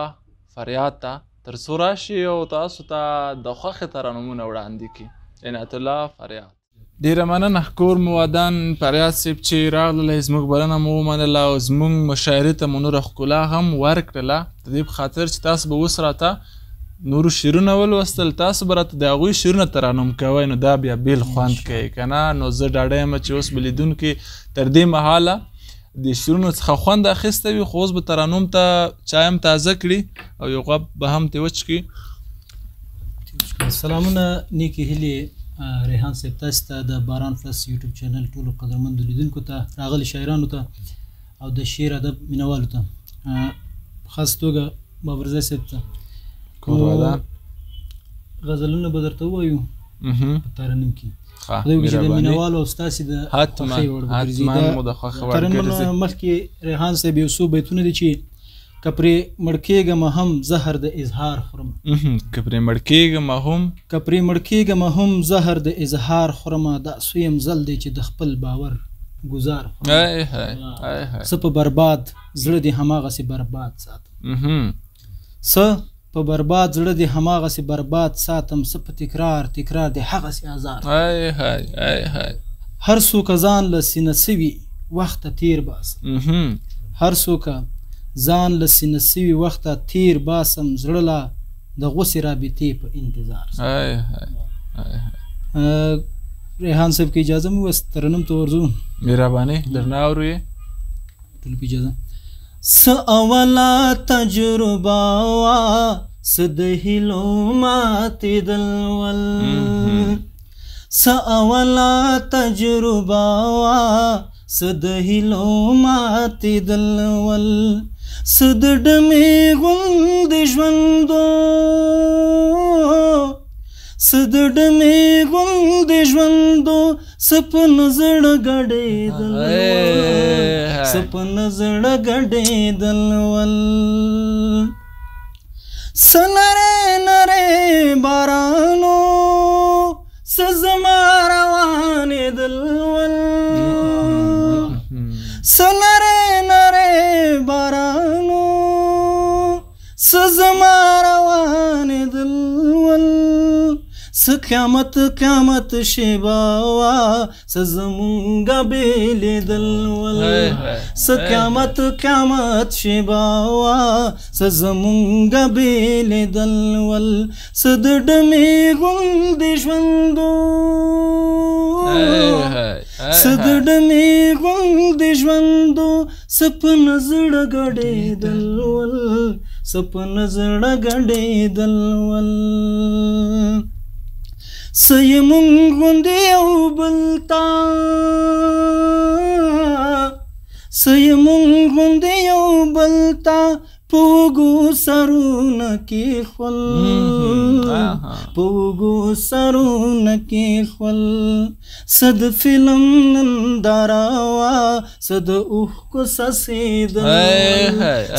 فریاد ته، تر څو راشي او تاسو ته د خوښې ترنمونه وړاندې کړي. عنایت الله فریاد. ډېره مننه، کور مو ودان فریاد صاحب چې راغللی، زموږ بلنه مو ومنله او زموږ مشاعرې ته مو نوره ښکلا هم ورکړله. د دې په خاطر چې تاسو به اوس راته نورو شعرونه ولوستل، تاسو به راته د هغوی شعرونه ترنم کوئ، نو دا بیا بېل خوند کوي که نه. نو زه ډاډه یم چې اوس به لیدونکي تر دې مهاله د شعرونو څخه خوند اخیستی وي، خو اوس به ترنم ته چای هم تازه کړي او یو غوږ به هم ترې وڅښي. سلامونه، نیکې هیلې ریحان صاحب تاسو ته، د باران پلس یوټیوب چینل ټولو قدرمندو لیدونکو ته، راغلي شاعرانو ته او د شعر ادب مینهوالو ته، په خاص توګه بابرزی صاحب ته. کور ودان. غزلونه به درته ووایو په ترنم کې، خدای وکړي چې د مینهوالو او ستاسې د خوښۍ وړ وګرځي. ترنمونه مخکې ریحان صاحب یو څو بیتونه دي چې که پرې مړ کېږم هم زهر د اظهار خورم، که پرې مړ کېږم هم، که پرې مړ کېږم هم زهر د اظهار خورم، دا څویم ځل دی چې د خپل باور ګزار خورم. څه په برباد زړه دې هماغسې برباد ساتم، څه په برباد زړه دې هماغسې برباد ساتم، څه په تکرار تکرار دې هغسې ازار. هر څوک ځان له سینه سوي وخته تېر باسم، هر څوک ځان له سینه سوي وخته تېر باسم، زړه لا د غوسې رابطې په انتظار. ریحان صاحب که اجازه مو وس ترنم ته ورځو. مهرباني درنه اورو یې ټول په اجازه. څه اوله تجربه وه، څه د هیلو ماتېدل ول، څه اوله تجربه وه، څه د هیلو ماتېدل ول، څه د ډمې غوندې ژوندو، څه د ډمې غوندې ژوندو، څه په نه زړه ګډېدل ول، څه په نه زړه ګډېدل ول، څه نری نری بارانو، څه زما روانېدل ول، څه نری نری بارانو، څه زما روانېدل ول، څه قیامت قیامت شېبه وه، څه زمونږه بېلېدل ول، څه قیامت قیامت شېبه وه، څه زمونږه بېلېدل ول، څه د ډمې غوندې ژوندو، څه د ډمې غوندې ژوندو، څه په نه زړه ګډېدل ول، څه په نه زړه ګډېدل ول، څه یې مونږ غوندې یو بل ته، څه یې مونږ غوندې یو بل ته په اوږو سرونه کېښول، په اوږو سرونه کېښول. څه د فلم ننداره وه، څه د اوښکو څڅېدل،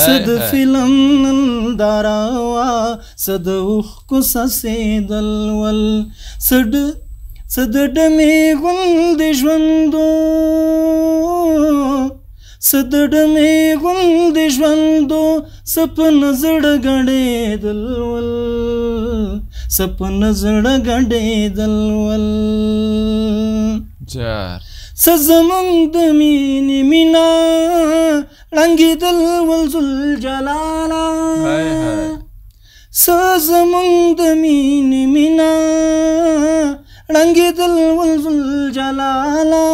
څه د فلم ننداره وه، څه د اوښکو څڅېدل ول. څه د ډمې غوندې ژوندو، څه د ډمې غوندې ژوندو، څه په نه زړه ګډېدل ول، څه په نه زړه ګډېدل ول. څه زمونږ د مینې مینه ړنګېدل ول ذوالجلاله، څه زمونږ د مینې مینه ړنګېدل ول ذوالجلاله.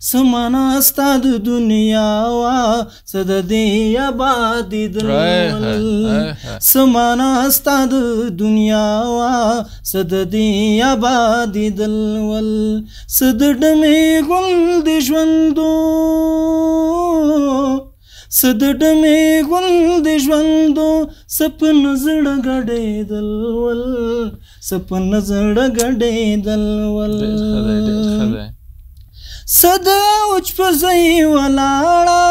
څه معنا ستا د دنیا وه، څه د دې ابادېدل ول، څه معنا ستا د دنیا وه، څه د دې ابادېدل ول. څه د ډمې غوندې ژوندو، څه د ډمې غوندې ژوندو، څه په نه زړه ګډېدل ول، څه په نه زړه ګډېدل ول. څه د اوج په ځای ولاړه،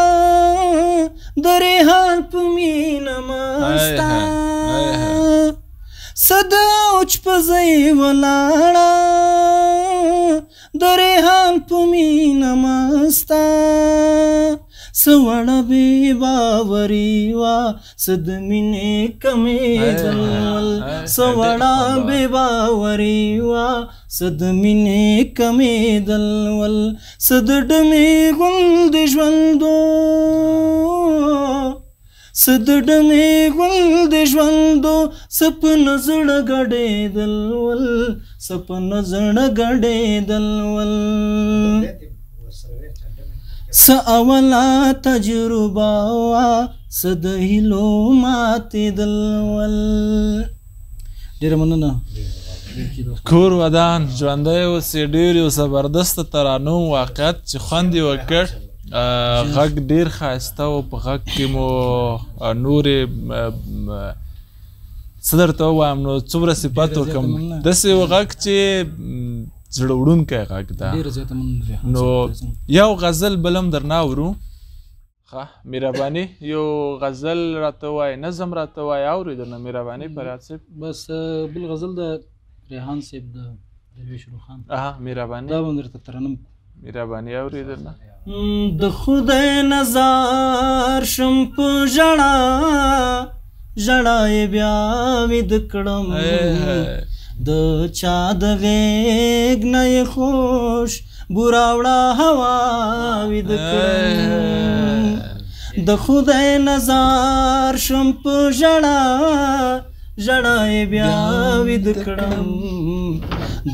د ریحان په مینه مسته، څه د اوج په ځای ولاړه، د ریحان په مینه مسته. څه وړه بې باوري وه، څه د مینې کمېدل ول، څه وړه بې باوري وه، څه د مینې کمېدل ول. څه د ډمې غوندې ژوندو، څه د ډمې غوندې ژوندو، څه په نه زړه ګډېدل ول، څه په نه زړه ګډېدل ول. څه اوله تجربه وه، څه د هیلو ماتېدل ول. ډېره مننه. کور ودان، ژوندی اوسې. ډېر یو زبردسته ترانو، واقعیت چې خوند یې وکړ. غږ ډېر ښایسته و، په غږ کې مو نورې څه درته ووایم، نو څومره صفت وکړم، داسې یو غږ چې زړه وړونکی غږ ده. نو یو غزل بل هم درنه اورو. ښه مهرباني، یو غزل راته ووایه، نظم راته ووایه، اورو یې درنه. مهرباني فریاد صاحب. بس بل غزل د ریحان صاحب د درویش روښان. مهرباني، دا به هم درته ترنم. مهرباني، اورو یې درنه. د خدای نظر شم په ژړا، ژړا یې بیا ویده کړم، د چا د غېږ نه یې خوش بوراوړه هوا ویده کړم. د خدای نظر شم په ژړا، ژړا یې بیا ویده کړم،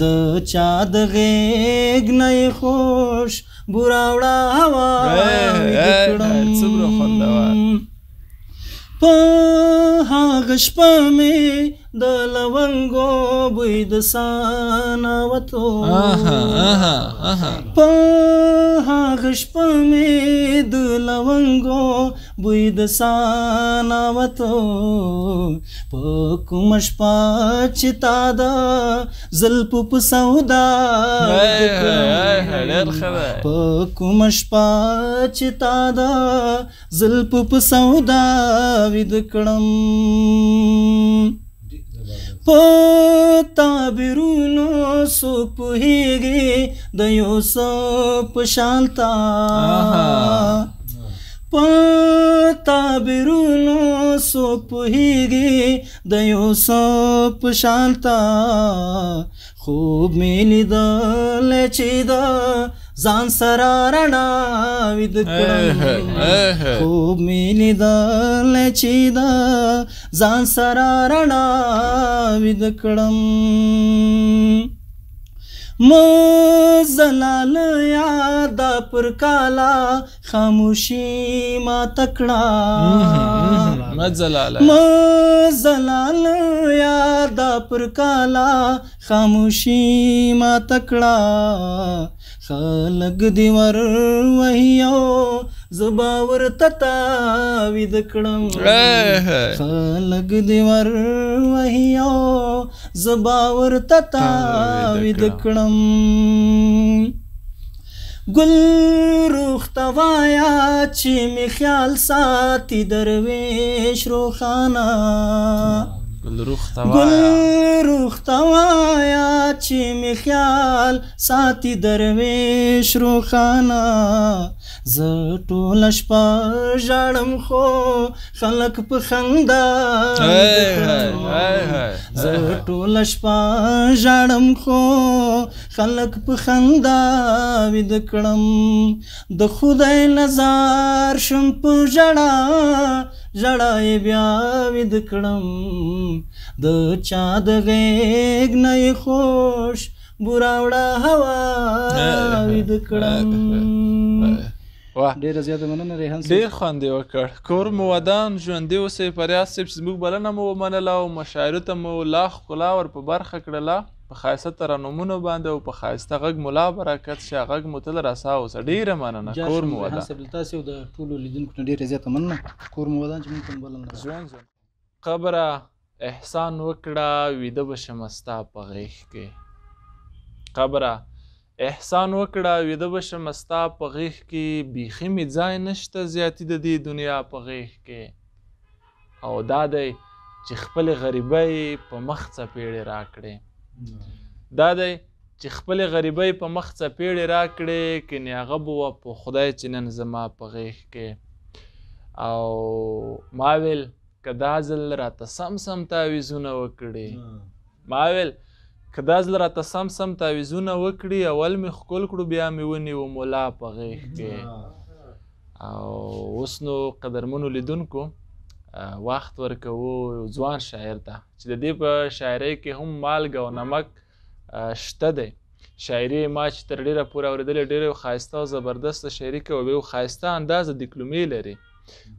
د چا د غېږ نه یې خوش بوراوړه هوا ویده کړم. څومره خوندور. په هغه شپه مې د لونګو بوی د سانا وتو، په هغه شپه مې د لونګو بوی د سانا وتو. په کومه شپه چې تا د زلفو په سودا، په کومه شپه چې تا د زلفو په سودا ویده کړم. په تعبیرونو څوک پوهېږي د یوسف په شان تا، په تعبیرونو څوک پوهېږي د یوسف په شان تا. خوب مې لیدلی چې د ځان سره رڼا ویده کړم، خوب مې لیدلی چې د ځان سره رڼا ویده کړم. مه زلاله یاده پر کاله خاموشي ماته کړه. مه ځلاله، مه ځلاله یا دا پر کاله خاموشي ماته کړه. خلک دې ور وهي او زه به ورته تاویده کړم، خلک دې ور وهي او زه به ورته تاویده کړم. ګل روخ ته وایه چې مې خیال ساتي درویش روښانه، ګل روخ ته وایه چې مې خیال ساتي درویش روښانه. زه ټوله شپه ژاړم خو خلک په خندا، زه ټوله شپه ژاړم خو خلک په خندا ویده کړم. د خدای نظر شم په ژړا، ژړا یې بیا ویده کړم. د چا د غېږ نه یې خوش بوراوړه هوا ویده کړم. واه، ډېره زیاته مننه ریحان صاحب، ډېر خوند یې وکړ. کور مو ودان، ژوندي اوسئ. فریاد صاحب چې زموږ بلنه مو ومنله او مشاعرو ته مو لا ښکلا ور په برخه کړله، په ښایسته ترنمونو باندې او په ښایسته غږ مو لا برکت شه، غږ مو تل راسا اوسه. ډېره مننه، کور مو ودان. ریحان صاحب له تاسې او د ټولو لیدونکو نه ډېره زیاته مننه، کور مو ودان چې موږ ته مو بلنه راکړه. ژوند ژوند. قبره احسان وکړه ویده به شمه ستا په غېږ کې، قبره احسان وکړه ویده به شمه ستا په غېږ کې، بیخي مې ځای نشته زیاتي د دې دنیا په غېږ کې. او دا دی چې خپلې غریبۍ په مخ څپېړې راکړې، دا دی چې خپلې غریبۍ په مخ څپېړې راکړې، کنې هغه به وه په خدای چې نن زما په غېږ کې. او ما ویل که دا ځل راته سم سم تاویزونه وکړي، ما ویل که دا ځل راته سم سم تاویزونه وکړي، اول مې ښکل کړو بیا مې ونیو ملا په غېږ کې. او اوس نو قدرمنو لیدونکو وخت ورکوو یو ځوان شاعر ته چې د دې په شاعرۍ کې هم مالګه او نمک شته دی. شاعري ما چې تر ډېره پورې اورېدلې، ډېره یو ښایسته او زبردسته شاعري کوي، یو ښایسته اندازه دیکلومې لري.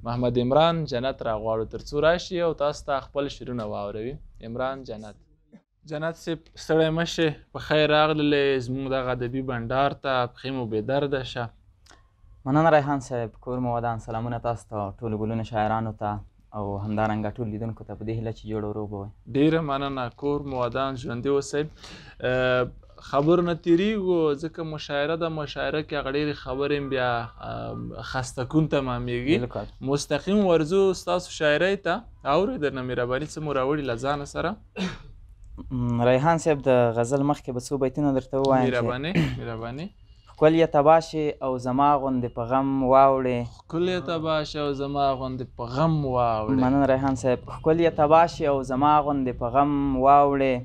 محمد عمران جنت راغواړو تر څو راشي او تاسو ته خپل شعرونه واوروي. عمران جنت. جنت صاحب ستړی مه شې، په خیر راغللې زموږ دغه ادبي بنډار ته، پښې مو بې درده شه. مننه ریحان صاحب، کور مو ودان. سلامونه تاسو ته، ټولو ګلونو شاعرانو ته او همدارنګه ټول لیدونکو ته، په دې هیله چې جوړ او روغ به وئ. ډېره مننه، کور مو ودان، ژوندي اوسئ. خبرو نه تېرېږو ځکه مشاعره ده، مشاعره کې هغه ډېرې خبرې بیا خسته کون تمامېږي. مستقیم ورځو ستاسو شاعرۍ ته، اورئ درنه مهرباني، څه مو راوړي له ځانه سره؟ ریحان صاحب د غزل مخکې به څو بیتونه درته ووایم. مهرباني مهرباني. ښکل یې تباه شي او زما غوندې په غم واوړې، ښکل یې تباه شي او زما غوندې په غم واوړې. مننه ریحان صاحب. ښکل یې تباه شي او زما غوندې په غم واوړې،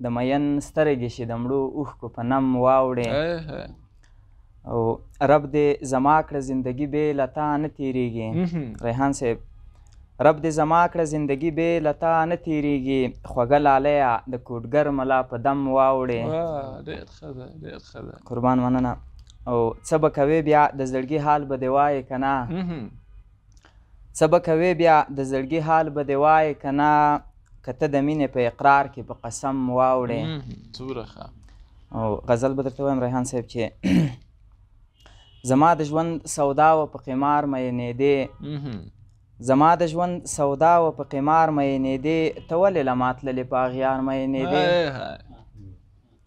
د میین سترګې شي د مړو اوښکو په نم واوړې. او رب دې زما کړه زندګي بې له تا نه تېرېږي. ریحان صاحب، رب دې زما کړه زندګي بې له تا نه تېرېږي، خوږه لالیه د کوټګر ملا په دم واوړې. ډېر ښه ده، ډېر ښه ده، قربان مننه. او څه به کوې بیا د زړګي حال به دې وایې که نه، څه به کوې بیا د زړګي حال به دې وایې که نه، که ته د مینې په اقرار کې په قسم واوړې. څومره ښه. او غزل به درته وایم ریحان صاحب چې زما د ژوند سودا وه په قمار مینېدې، زما د ژوند سودا وه په قمار مینېدې، ته ولې له ما تللې په اغیار مینېدې.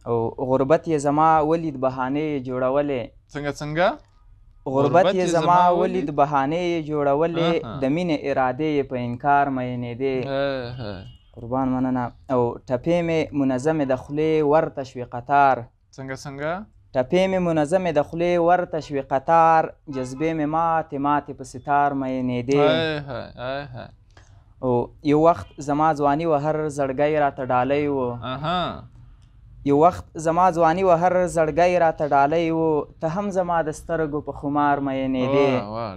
او غربت یې زما ولید بهانې یې جوړولې. څنګه څنګه؟ غربت یې زما ولید بهانې یې جوړولې، د مینې ارادې یې په انکار مینېدې. قربان مننه. او ټپې مې منظمې د خولې ورته شوې قطار. څنګه څنګه؟ ټپې مې منظمې د خولې ورته شوې قطار، جذبې مې ماتې ماتې په ستار مینېدې. او یو وخت زما ځواني وه هر زړګی راته ډالۍ و، یو وخت زما ځواني وه هر زړګی راته ډالۍ و، ته هم زما د سترګو په خمار مینېدې.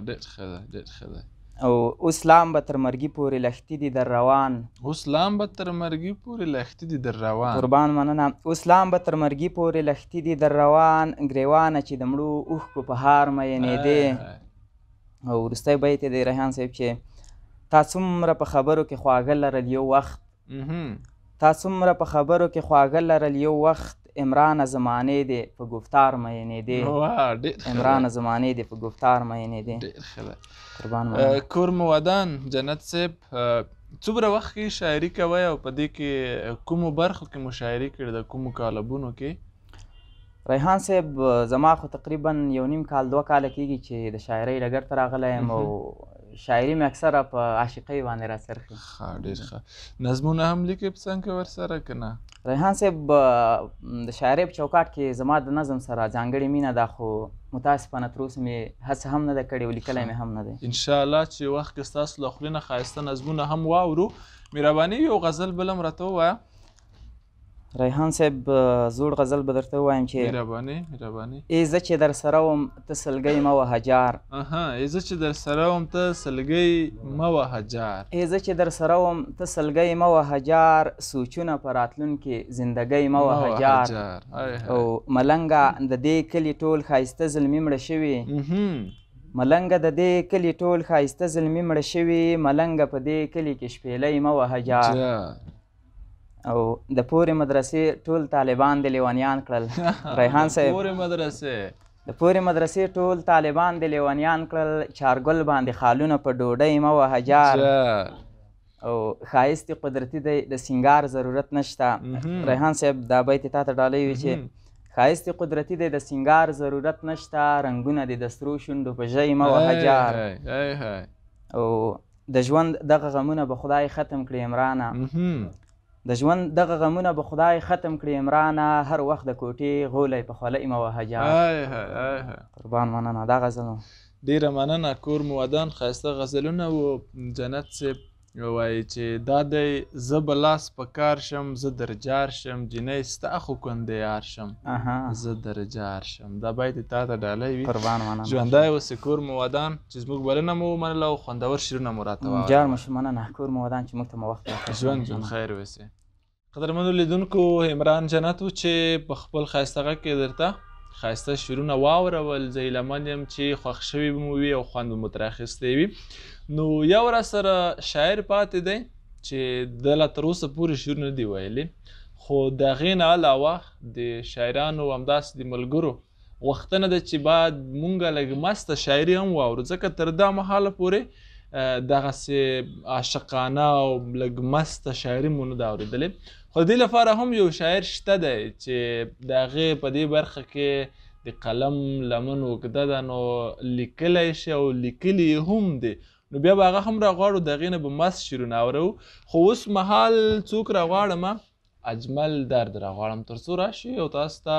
ډېر ښه ده، ډېر ښه ده. او اوس لام به تر مرګي پورې لښتي دي در روان، اوس لام به تر مرګي پورې لښتي دي در روان. قربان مننه. اوس لام به تر مرګي پورې لښتي دي در روان، ګریوانه چې د مړو اوښکو په هار مینېدې. او وروستی بیت یې دی ریحان صاحب چې تا څومره په خبرو کې خواږه لرل یو وخت، تا څومره په خبرو کې خواږه لرل یو وخت، عمرانه زمانې دې په ګفتار مینېدې، عمرانه زمانې دې په ګفتار مینېدې. ډېر ښه ده، قربان. کور مو ودان جنت صاحب. څومره وخت کې شاعري کوئ او په دې کې کومو برخو کې مو شاعري کړې ده، کومو کالبونو کې؟ ریحان صاحب زما خو تقریبا 1.5 کال 2 کاله کېږي چې د شاعرۍ ډګر ته راغلی یم او شاعري مې اکثره په عاشقۍ باندې راڅرخي. ښه، ډېر ښه. نظمونه هم لیکئ په څنګ کې ورسره که نه؟ ریحان صاحب د شاعرۍ په چوکاټ کې زما د نظم سره ځانګړې مینه ده، خو متاسفانه تر اوسه مې هڅه هم نه ده کړې او لیکلی مې هم نه دی. انشاءالله چې وخت کې ستاسو له خولې نه ښایسته نظمونه هم واورو. مهرباني یو غزل بل هم راته ووایه. ریحان صاحب زوړ غزل به درته ووایم چې مهرباني مهرباني. ای زه چې در سره وم ته سلګۍ مه وهه جار. ای زه چې در سره وم ته سلګۍ مه وهه جار. ای زه چې در سره وم ته سلګۍ مه وهه جار، سوچونه په راتلونکې زندګۍ مه وهه جار. او ملنګه د دې کلي ټول ښایسته زلمي مړه شوي، ملنګه د دې کلي ټول ښایسته زلمي مړه شوي، ملنګه په دې کلي کې شپېلۍ مه وهه جار. او د پورې مدرسې ټول طالبان د لیونیان کړل. ریحان صاحب د پورې مدرسې ټول طالبان د لیونیان کړل، چارګل باندې خالونه په ډوډۍ مه وهه جار. او ښایست قدرتي دی د سینګار ضرورت نشته. ریحان صاحب دا بیت تا ته ډالۍ وي چې ښایست قدرتي دی د سینګار ضرورت نشته، رنګونه دې د سرو شونډو په ژۍ مه وهه جار. او د ژوند دغه غمونه به خدای ختم کړي عمرانه، د ژوند دغه غمونه به خدای ختم کړي عمرانه، هر وخت د کوټې غولی په خولۍ مه وهه جار. قربان، مننه. دا غزل و. ډېره مننه، کور مو ودان. ښایسته غزلونه وو. جنت صاحب وایي چې دا دی زه به لاس په کار شم، زه در جار شم، جینۍ ستا خو کندې یار شم، زه در جار شم. دا باید تا ته ډالۍ وي. قربان، مننه. ژوندی اوسې، کور مو ودان چې زموږ بلنه مو ومنله او خوندور شعرونه مو راته واورول. جار مو شه، مننه. کور مو ودان چې موږ ته مو وخت راکړ. ژوند ژوند خیر اوسې. قدرمنو لیدونکو، عمران جنت و چې په خپل ښایسته غږ کې درته ښایسته شعرونه واورول. زه هیله من یم چې خوښ شوي به مو وي او خوند به مو ترې اخیستی وي. نو یو را سره شاعر پاتې دی چې ده لا تر اوسه پورې شعرونه نه دي ویلي، خو د هغې نه علاوه د شاعرانو همداسې د ملګرو غوښتنه ده چې باید مونږ لږ مسته شاعري هم واورو، ځکه تر دا مهاله پورې دغسې عاشقانه او لږ مسته شاعري مو نه ده اورېدلې. خو د دې لپاره هم یو شاعر شته دی چې د هغې په دې برخه کې د قلم لمن اوږده ده، نو لیکلی شي او لیکلي یې هم دي. نو بیا به هغه هم راغواړو، د هغې نه به مست شعرونه اورو. خو اوس مهال څوک راغواړم؟ اجمل درد راغواړم تر څو راشي او تاسو ته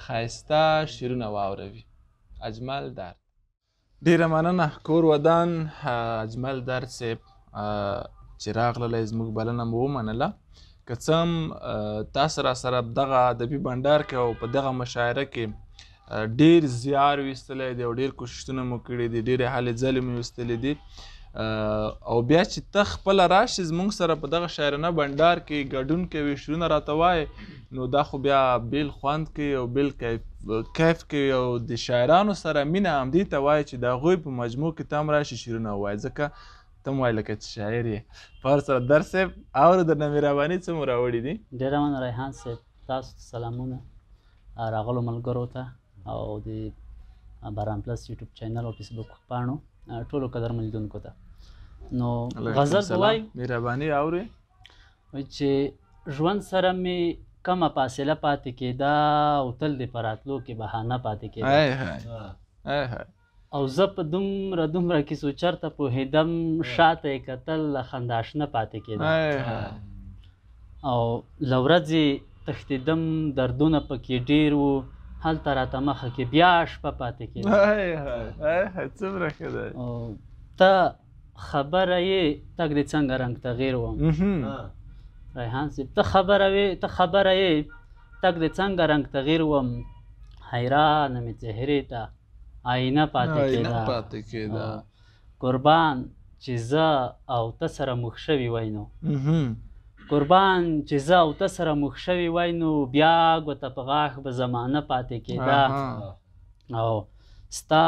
ښایسته شعرونه واوروي. اجمل درد. ډېره مننه، کور ودان. اجمل درد صاحب چې راغللی زموږ بلنه مو ومنله. که څه هم تاسو را سره دغه ادبي بنډار کې او په دغه مشاعره کې ډېر زیار ویستلی دی او ډېر کوششونه مو کړي دي، ډېرې هلې ځلې مو ویستلې دي، او بیا چې ته خپله راشې زموږ سره په دغه شاعرانه بنډار کې ګډون کوي، شعرونه راته وایې، نو دا خو بیا بېل خوند کوي او بېل کیف کوي. او د شاعرانو سره مینه همدې ته وایي چې د هغوی په مجموع کې ته هم راشې شعرونه ووایې، ځکه ته هم وایې لکه چې شاعر یې. په هر صورت درس صاحب اورو درنه مهرباني څه مو راوړي دي؟ ډېره مننه ریحان صاحب، تاسو ته سلامونه، راغلو ملګرو ته او د باران پلس یوټیوب چینل او فیسبوک پاڼو ټولو قدرمن لیدونکو ته. نو غزل به وایو. مهرباني اورې چې ژوند سره مې کمه فاصله پاتې کېده او تل دې په راتلو کې بهانه پاتې کېده. او زه په دومره دومره کیسو چرته پوهېدم، شاته یې کتل له خندا شنه پاتې کېده. او له ورځې تښتېدم، دردونه پکې ډېر وو، هلته راته مخه کې بیا شپه پاتې کېده. څومره ښه دی. ته خبره یې تګ دې څنګه رنګ تغیر وم. ریحان صاحب ته خبره وې، ته خبره یې تګ دې څنګه رنګ تغیر وم، حیرانه مې څهرې ته آینه پاتې کېده. قربان چې زه او ته سره موښ شوي وای نو، قربان چې زه او ته سره موښ شوي وای نو، بیا ګوته په غاښ به زمانه پاتې کېده. او ستا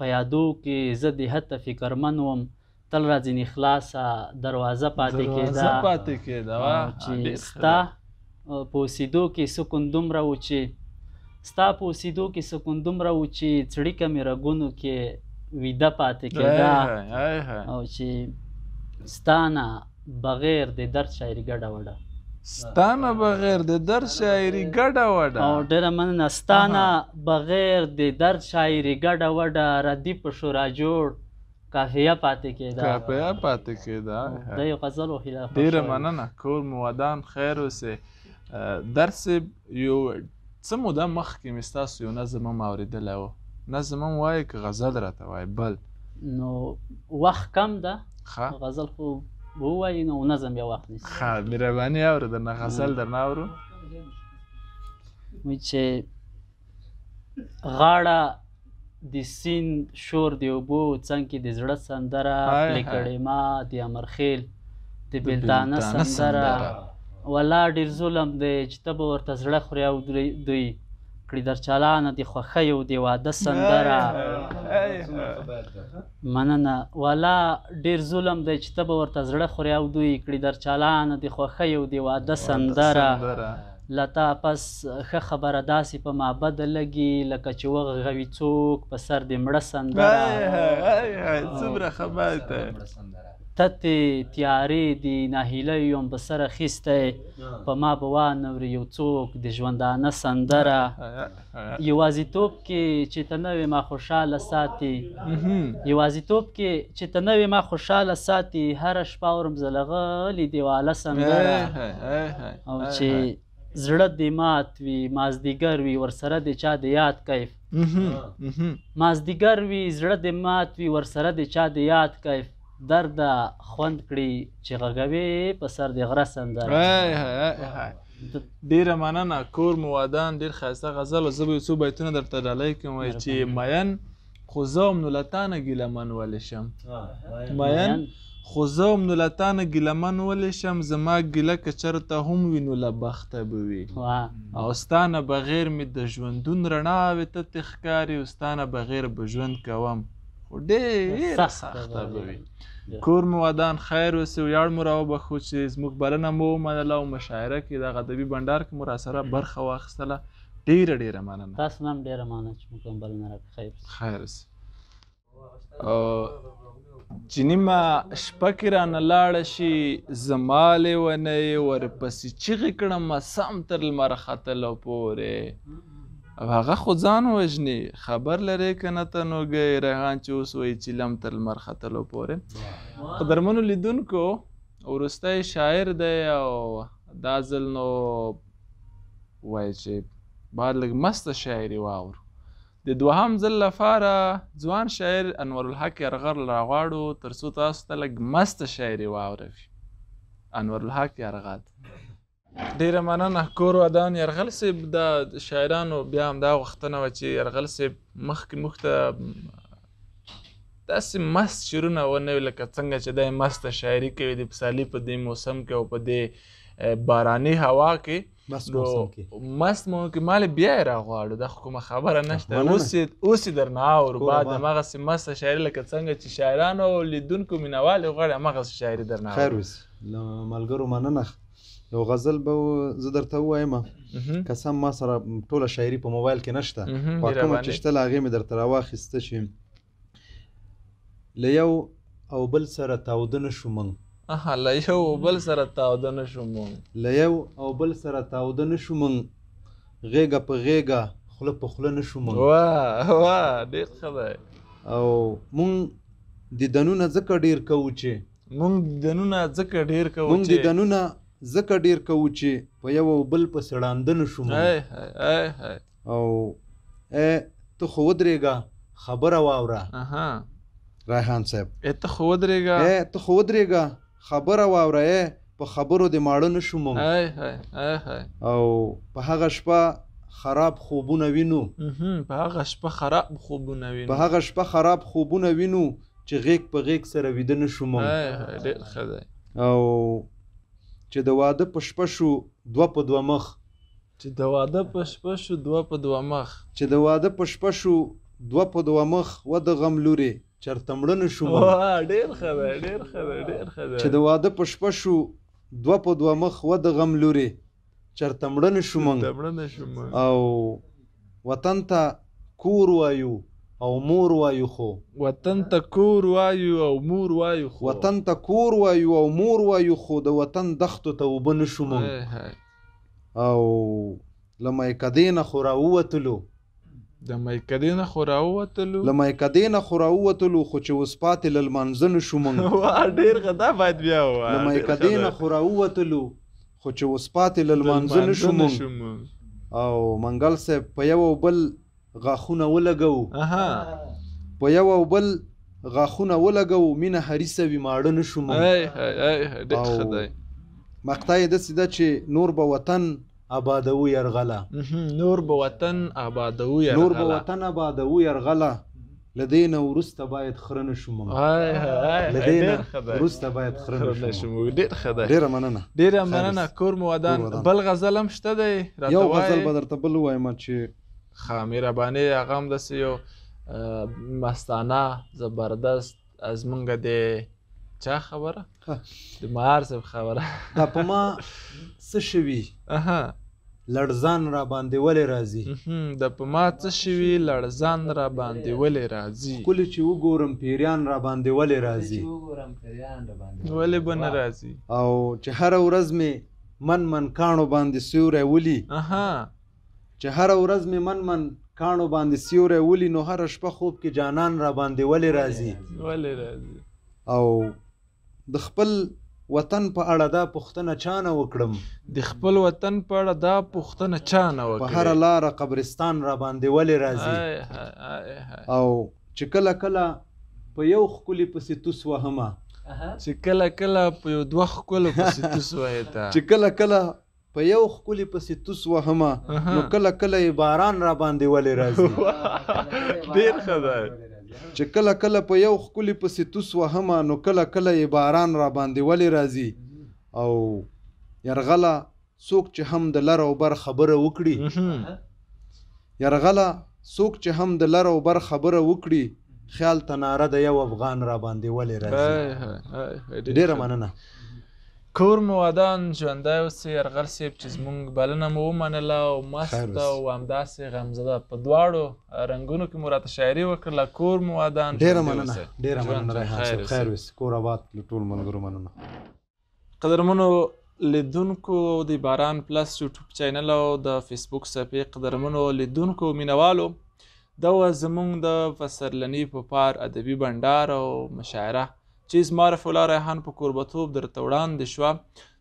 په یادو کې زه د حتی فکرمن وم، تل را ځینې خلاصه دروازه پاتې کېده، چې ستا په اوسېدو کې سکون دومره و چې ستا په اوسېدو کې سکون دومره و چې څړیکه مې رګونو کې ویده پاتې کېده، او چې ستا نه بغیر د درد شاعري ګډه وډه، ستا نه بغیر د درد شاعري ګډه وډه. او ډېره مننه. ستا نه بغیر د درد شاعري ګډه وډه، ردیف په شورا جوړ کافیه پاتې کېده، کافیه پاتې کېده. دا یو غزل و. هیله ډېره مننه، کور مو ودان، خیر اوسې. درس صاحب، یو څه موده مخکې مې ستاسو یو نظم هم اورېدلی و، نظم هم وایې که غزل راته وایې؟ بل نو وخت کم ده، غزل خو ووایي نو نظم بیا وخت نیسي. ښه، مهرباني اورو درنه، غزل درنه اورو. وایي چې غاړه د سیند شور د اوبو څنګ کې د زړه سندره، پلې کړې ما د امرخیل د بېلتانه سندره، ولا ډېر ظلم دی چې ته به ورته زړه خورې او دوی کړي در چالانه د خوښۍ او د واده سندره. مننه. ولا ډېر ظلم دی چې ته به ورته زړه خورې او دوی کړي در چالانه د خوښۍ او د واده سندره، له تا پس ښه خبره داسې په ما بده لګي لکه چې وغږوي څوک په سر د مړه سندره. څومره ښه بیت دی. تتې تیارې دي ناهیلی یم په سر اخیستی، په ما به وانوري یو څوک د ژوندانه سندره، یوازیتوب کې چې ته نه وې ما خوشحاله ساتي، یوازیتوب کې چې ته نه وې ما خوشحاله ساتي، هره شپه اورم زه له غلي دیواله سندره، او چې زړه دې مات وي مازدیګر وي ورسره د چا د یاد کیف، مازدیګر وي زړه دې مات وي ورسره د چا د یاد کیف، درده خوند کړي چې غږوې په سر د غره سندره. ډېره مننه، کور مو ودان، ډېر ښایسته غزل. زه به یو څو بیتونه درته ډالۍ کړم. وایي چې مین خو زه وم نو له تا نه ګیله من ولې شم، مین خو زه وم نو له تا نه ګیله من ولې شم، زما ګیله که چېرته هم وي نو له بخته به وي، او ستا نه بغیر مې د ژوندون رڼاوې تتې ښکاري، او ستا نه بغیر به ژوند کوم خو ډېره سخته به وي. کور مو ودان، خیر اوسې، ویاړ مو راوبښو چې زموږ بلنه مو ومنله او مشاعره کې دغه ادبي بنډار کې مو راسره برخه واخیستله. ډېره ډېره مننه. تاسو نه هم ډېره مننه چې موږ بلنه راکړه. خیر اوسې. خیر اوسې. چې نیمه شپه کې رانه لاړه شي زما لیونی، ورپسې چیغې کړمه سم تر لمر ختلو پورې، او هغه خو ځان وژني، خبر لرې که نه ته نوګی ریحان چې اوس وایي چې لم تر لمر ختلو پورې. قدرمنو لیدونکو، وروستی شاعر دی او دا ځل نو وایي چې باید لږ مسته شاعري واورو. د دوهم ځل لپاره ځوان شاعر انورالحق یرغل راغواړو تر څو تاسو ته لږ مسته شاعري واوروي. انورالحق یرغل. ډېره مننه، کور ودان. یرغل صاحب، د شاعرانو بیا هم دا غوښتنه وه چې یرغل صاحب مخکې موږ ته داسې مست شعرونه ونه وي لکه څنګه چې دی مسته شاعري کوي د پسرلي په دې موسم کې او په دې باراني هوا کې. مست موسم کې، مست موسم کې مالې بیا یې راغواړو، دا خو کومه خبره نشته. اوس یې درنه اورو، بعد هماغسې مسته شاعري لکه څنګه چې شاعرانو او لیدونکو مینهوال یې غواړي هماغسې شاعري درنه اورو. خیر اوسې. له ملګرو مننه. یو غزل به زه درته ووایم، که څه هم ما سره ټوله شاعري په موبایل کې نشته، خو کومه چې شته له هغې مې درته راواخیسته چې له یو او بل سره تاوده نه شو موږ. له یو او بل سره تاوده نه شو موږ، له یو او بل سره تاوده نه شو موږ، غېږه په غېږه خوله په خوله نه شو موږ. واه واه، ډېر ښه دی. او موږ دیدنونه ځکه ډېر کوو چې موږ دیدنونه ځکه ډېر کوو موږ دیدنونه ځکه ډېر کوو چې په یو او بل پسې ړانده نه شو موږ. او ای ته خو ودرېږه خبره واوره. ریحان صاحب، ای ته خو ودرېږه، ای ته خو ودرېږه خبره واوره، ای په خبرو دې ماړه نه شو موږ. او په هغه شپه خراب خوبونه وینو، په هغه شپه خراب خوبونه وینو، په هغه شپه خراب خوبونه وینو چې غېږ په غېږ سره ویده نه شو موږ. ډېر ښه دی. او چې د واده په شپه شو دوه په دوه مخ، چې د واده په شپه شو دوه په دوه مخ، چې د واده په شپه شو دوه په دوه مخ و د غم لورې چرته مړه نه شو موږ. ډېر ښه دی، ډېر ښه دی، ډېر ښه دی. چې د واده په شپه شو دوه په دوه مخ و د غم لورې چرته مړه نه شو موږ. او وطن ته کور وایو او مور وایو خو، وطن ته کور وایو او مور وایو خو، وطن ته کور وایو او مور وایو خو د وطن دښتو ته اوبه نه شو موږ. او له میکدې نه خو راووتلو، د میکدې نه خو راووتلو، له میکدې نه خو راووتلو خو چې اوس پاتې له لمانځه نه شو موږ. ډېر ښه، دا باید بیا ووایو. له میکدې نه خو راووتلو خو چې اوس پاتې له لمانځه نه شو موږ. او منګل صاحب په یو او بل غاښونه ولګوو، په یو او بل غاښونه ولګوو، مینه حریصه وي ماړه نه شو موږ. ډېر ښه دی. مقطع یې داسې ده چې نور به وطن آبادوو یرغله، نور به وطن آبادوو یرغله، نور به وطن آبادوو یرغله، له دې نه وروسته باید خره نه شو موږ، له دې نه وروسته باید خره نه شو موږ. ډېر ښه دی، ډېره مننه، ډېره مننه. کور مو ودان. بل غزل هم شته دی؟ یو غزل به درته بل ووایم چې ښه، مهرباني. هغه هم داسې یو مستانه زبردست زمونږ د چا خبره، د مهار صاحب خبره. دا په ما څه شوي لړزان را باندې ولې راځي، دا په ما څه شوي لړزان را باندې ولې راځي، ښکلي چې وګورم پیریان را باندې ولې راځي، ولې به نه راځي. او چې هره ورځ مې من من کاڼو باندې سیوری ولي، چې هره ورځ مې من من کاڼو باندې سیوری ولي، نو هره شپه خوب کې جانان را باندې ولې راځي، ولې راځي. او د خپل وطن په اړه دا پوښتنه چا نه وکړم، د خپل وطن په اړه دا پوښتنه چا نه وکړم، په هره لاره قبرستان را باندې ولې راځي. او چې کله کله په یو ښکلي پسې توس وهمه، چې کله کله په یو دوه ښکلو پسې توس وهې ته، چې کله کله په یو ښکلي پسې توس وهمه، نو کله کله یې باران را باندې ولې راځي. ډېر ښه دی. چې کله کله په یو ښکلي پسې توس وهمه، نو کله کله یې باران را باندې ولې راځي. او یرغله څوک چې هم د لر او بر خبره وکړي، یرغله څوک چې هم د لر او بر خبره وکړي، خیال ته ناره د یو افغان را باندې ولې راځي. ډېره مننه. کور مو ودان، ژوندی اوسئ یرغل صاحب چې زمونږ بلنه مو ومنله او مست او همداسې غمزده په دواړو رنګونو کې مو راته شاعري وکړله. کور مو ودان، ډېره مننه، ډېره مننه ریحان صاحب، خیر اوسئ، کور آباد له ټولو ملګرو مننه. قدرمنو لیدونکو د باران پلس یوټیوب چینل او د فیسبوک صفحې قدرمنو لیدونکو مینوالو، دا وه زمونږ د پسرلني په پار ادبي بنډار او مشاعره چې زما رفیع الله ریحان په کوربتوب درته وړاندې شوه.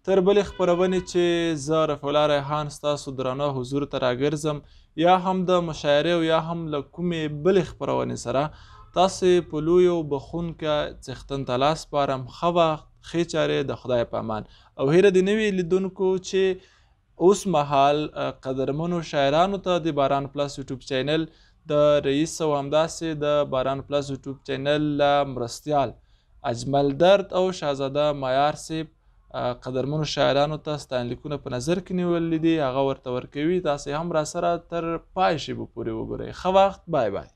تر بلې خپرونې چې زه رفیع الله ریحان ستاسو درانه حضور ته راګرځم، یا هم د مشاعرې او یا هم له کومې بلې خپرونې سره تاسې په لوی او بخښونکي څښتن ته لاس سپارم. ښه وخت، ښې چارې، د خدای په امان. او هېره دې نه وي لیدونکو چې اوس مهال قدرمنو شاعرانو ته د باران پلس یوټیوب چینل د رئیس او همداسې د باران پلس یوټیوب چینل له مرستیال اجمل درد او شاهزاده معیار صاحب قدرمنو شاعرانو ته ستاینلیکونه په نظر کې نیولي دي، هغه ورته ورکوي. تاسې هم راسره تر پای شیبو پورې وګورئ. ښه وخت، بای بای.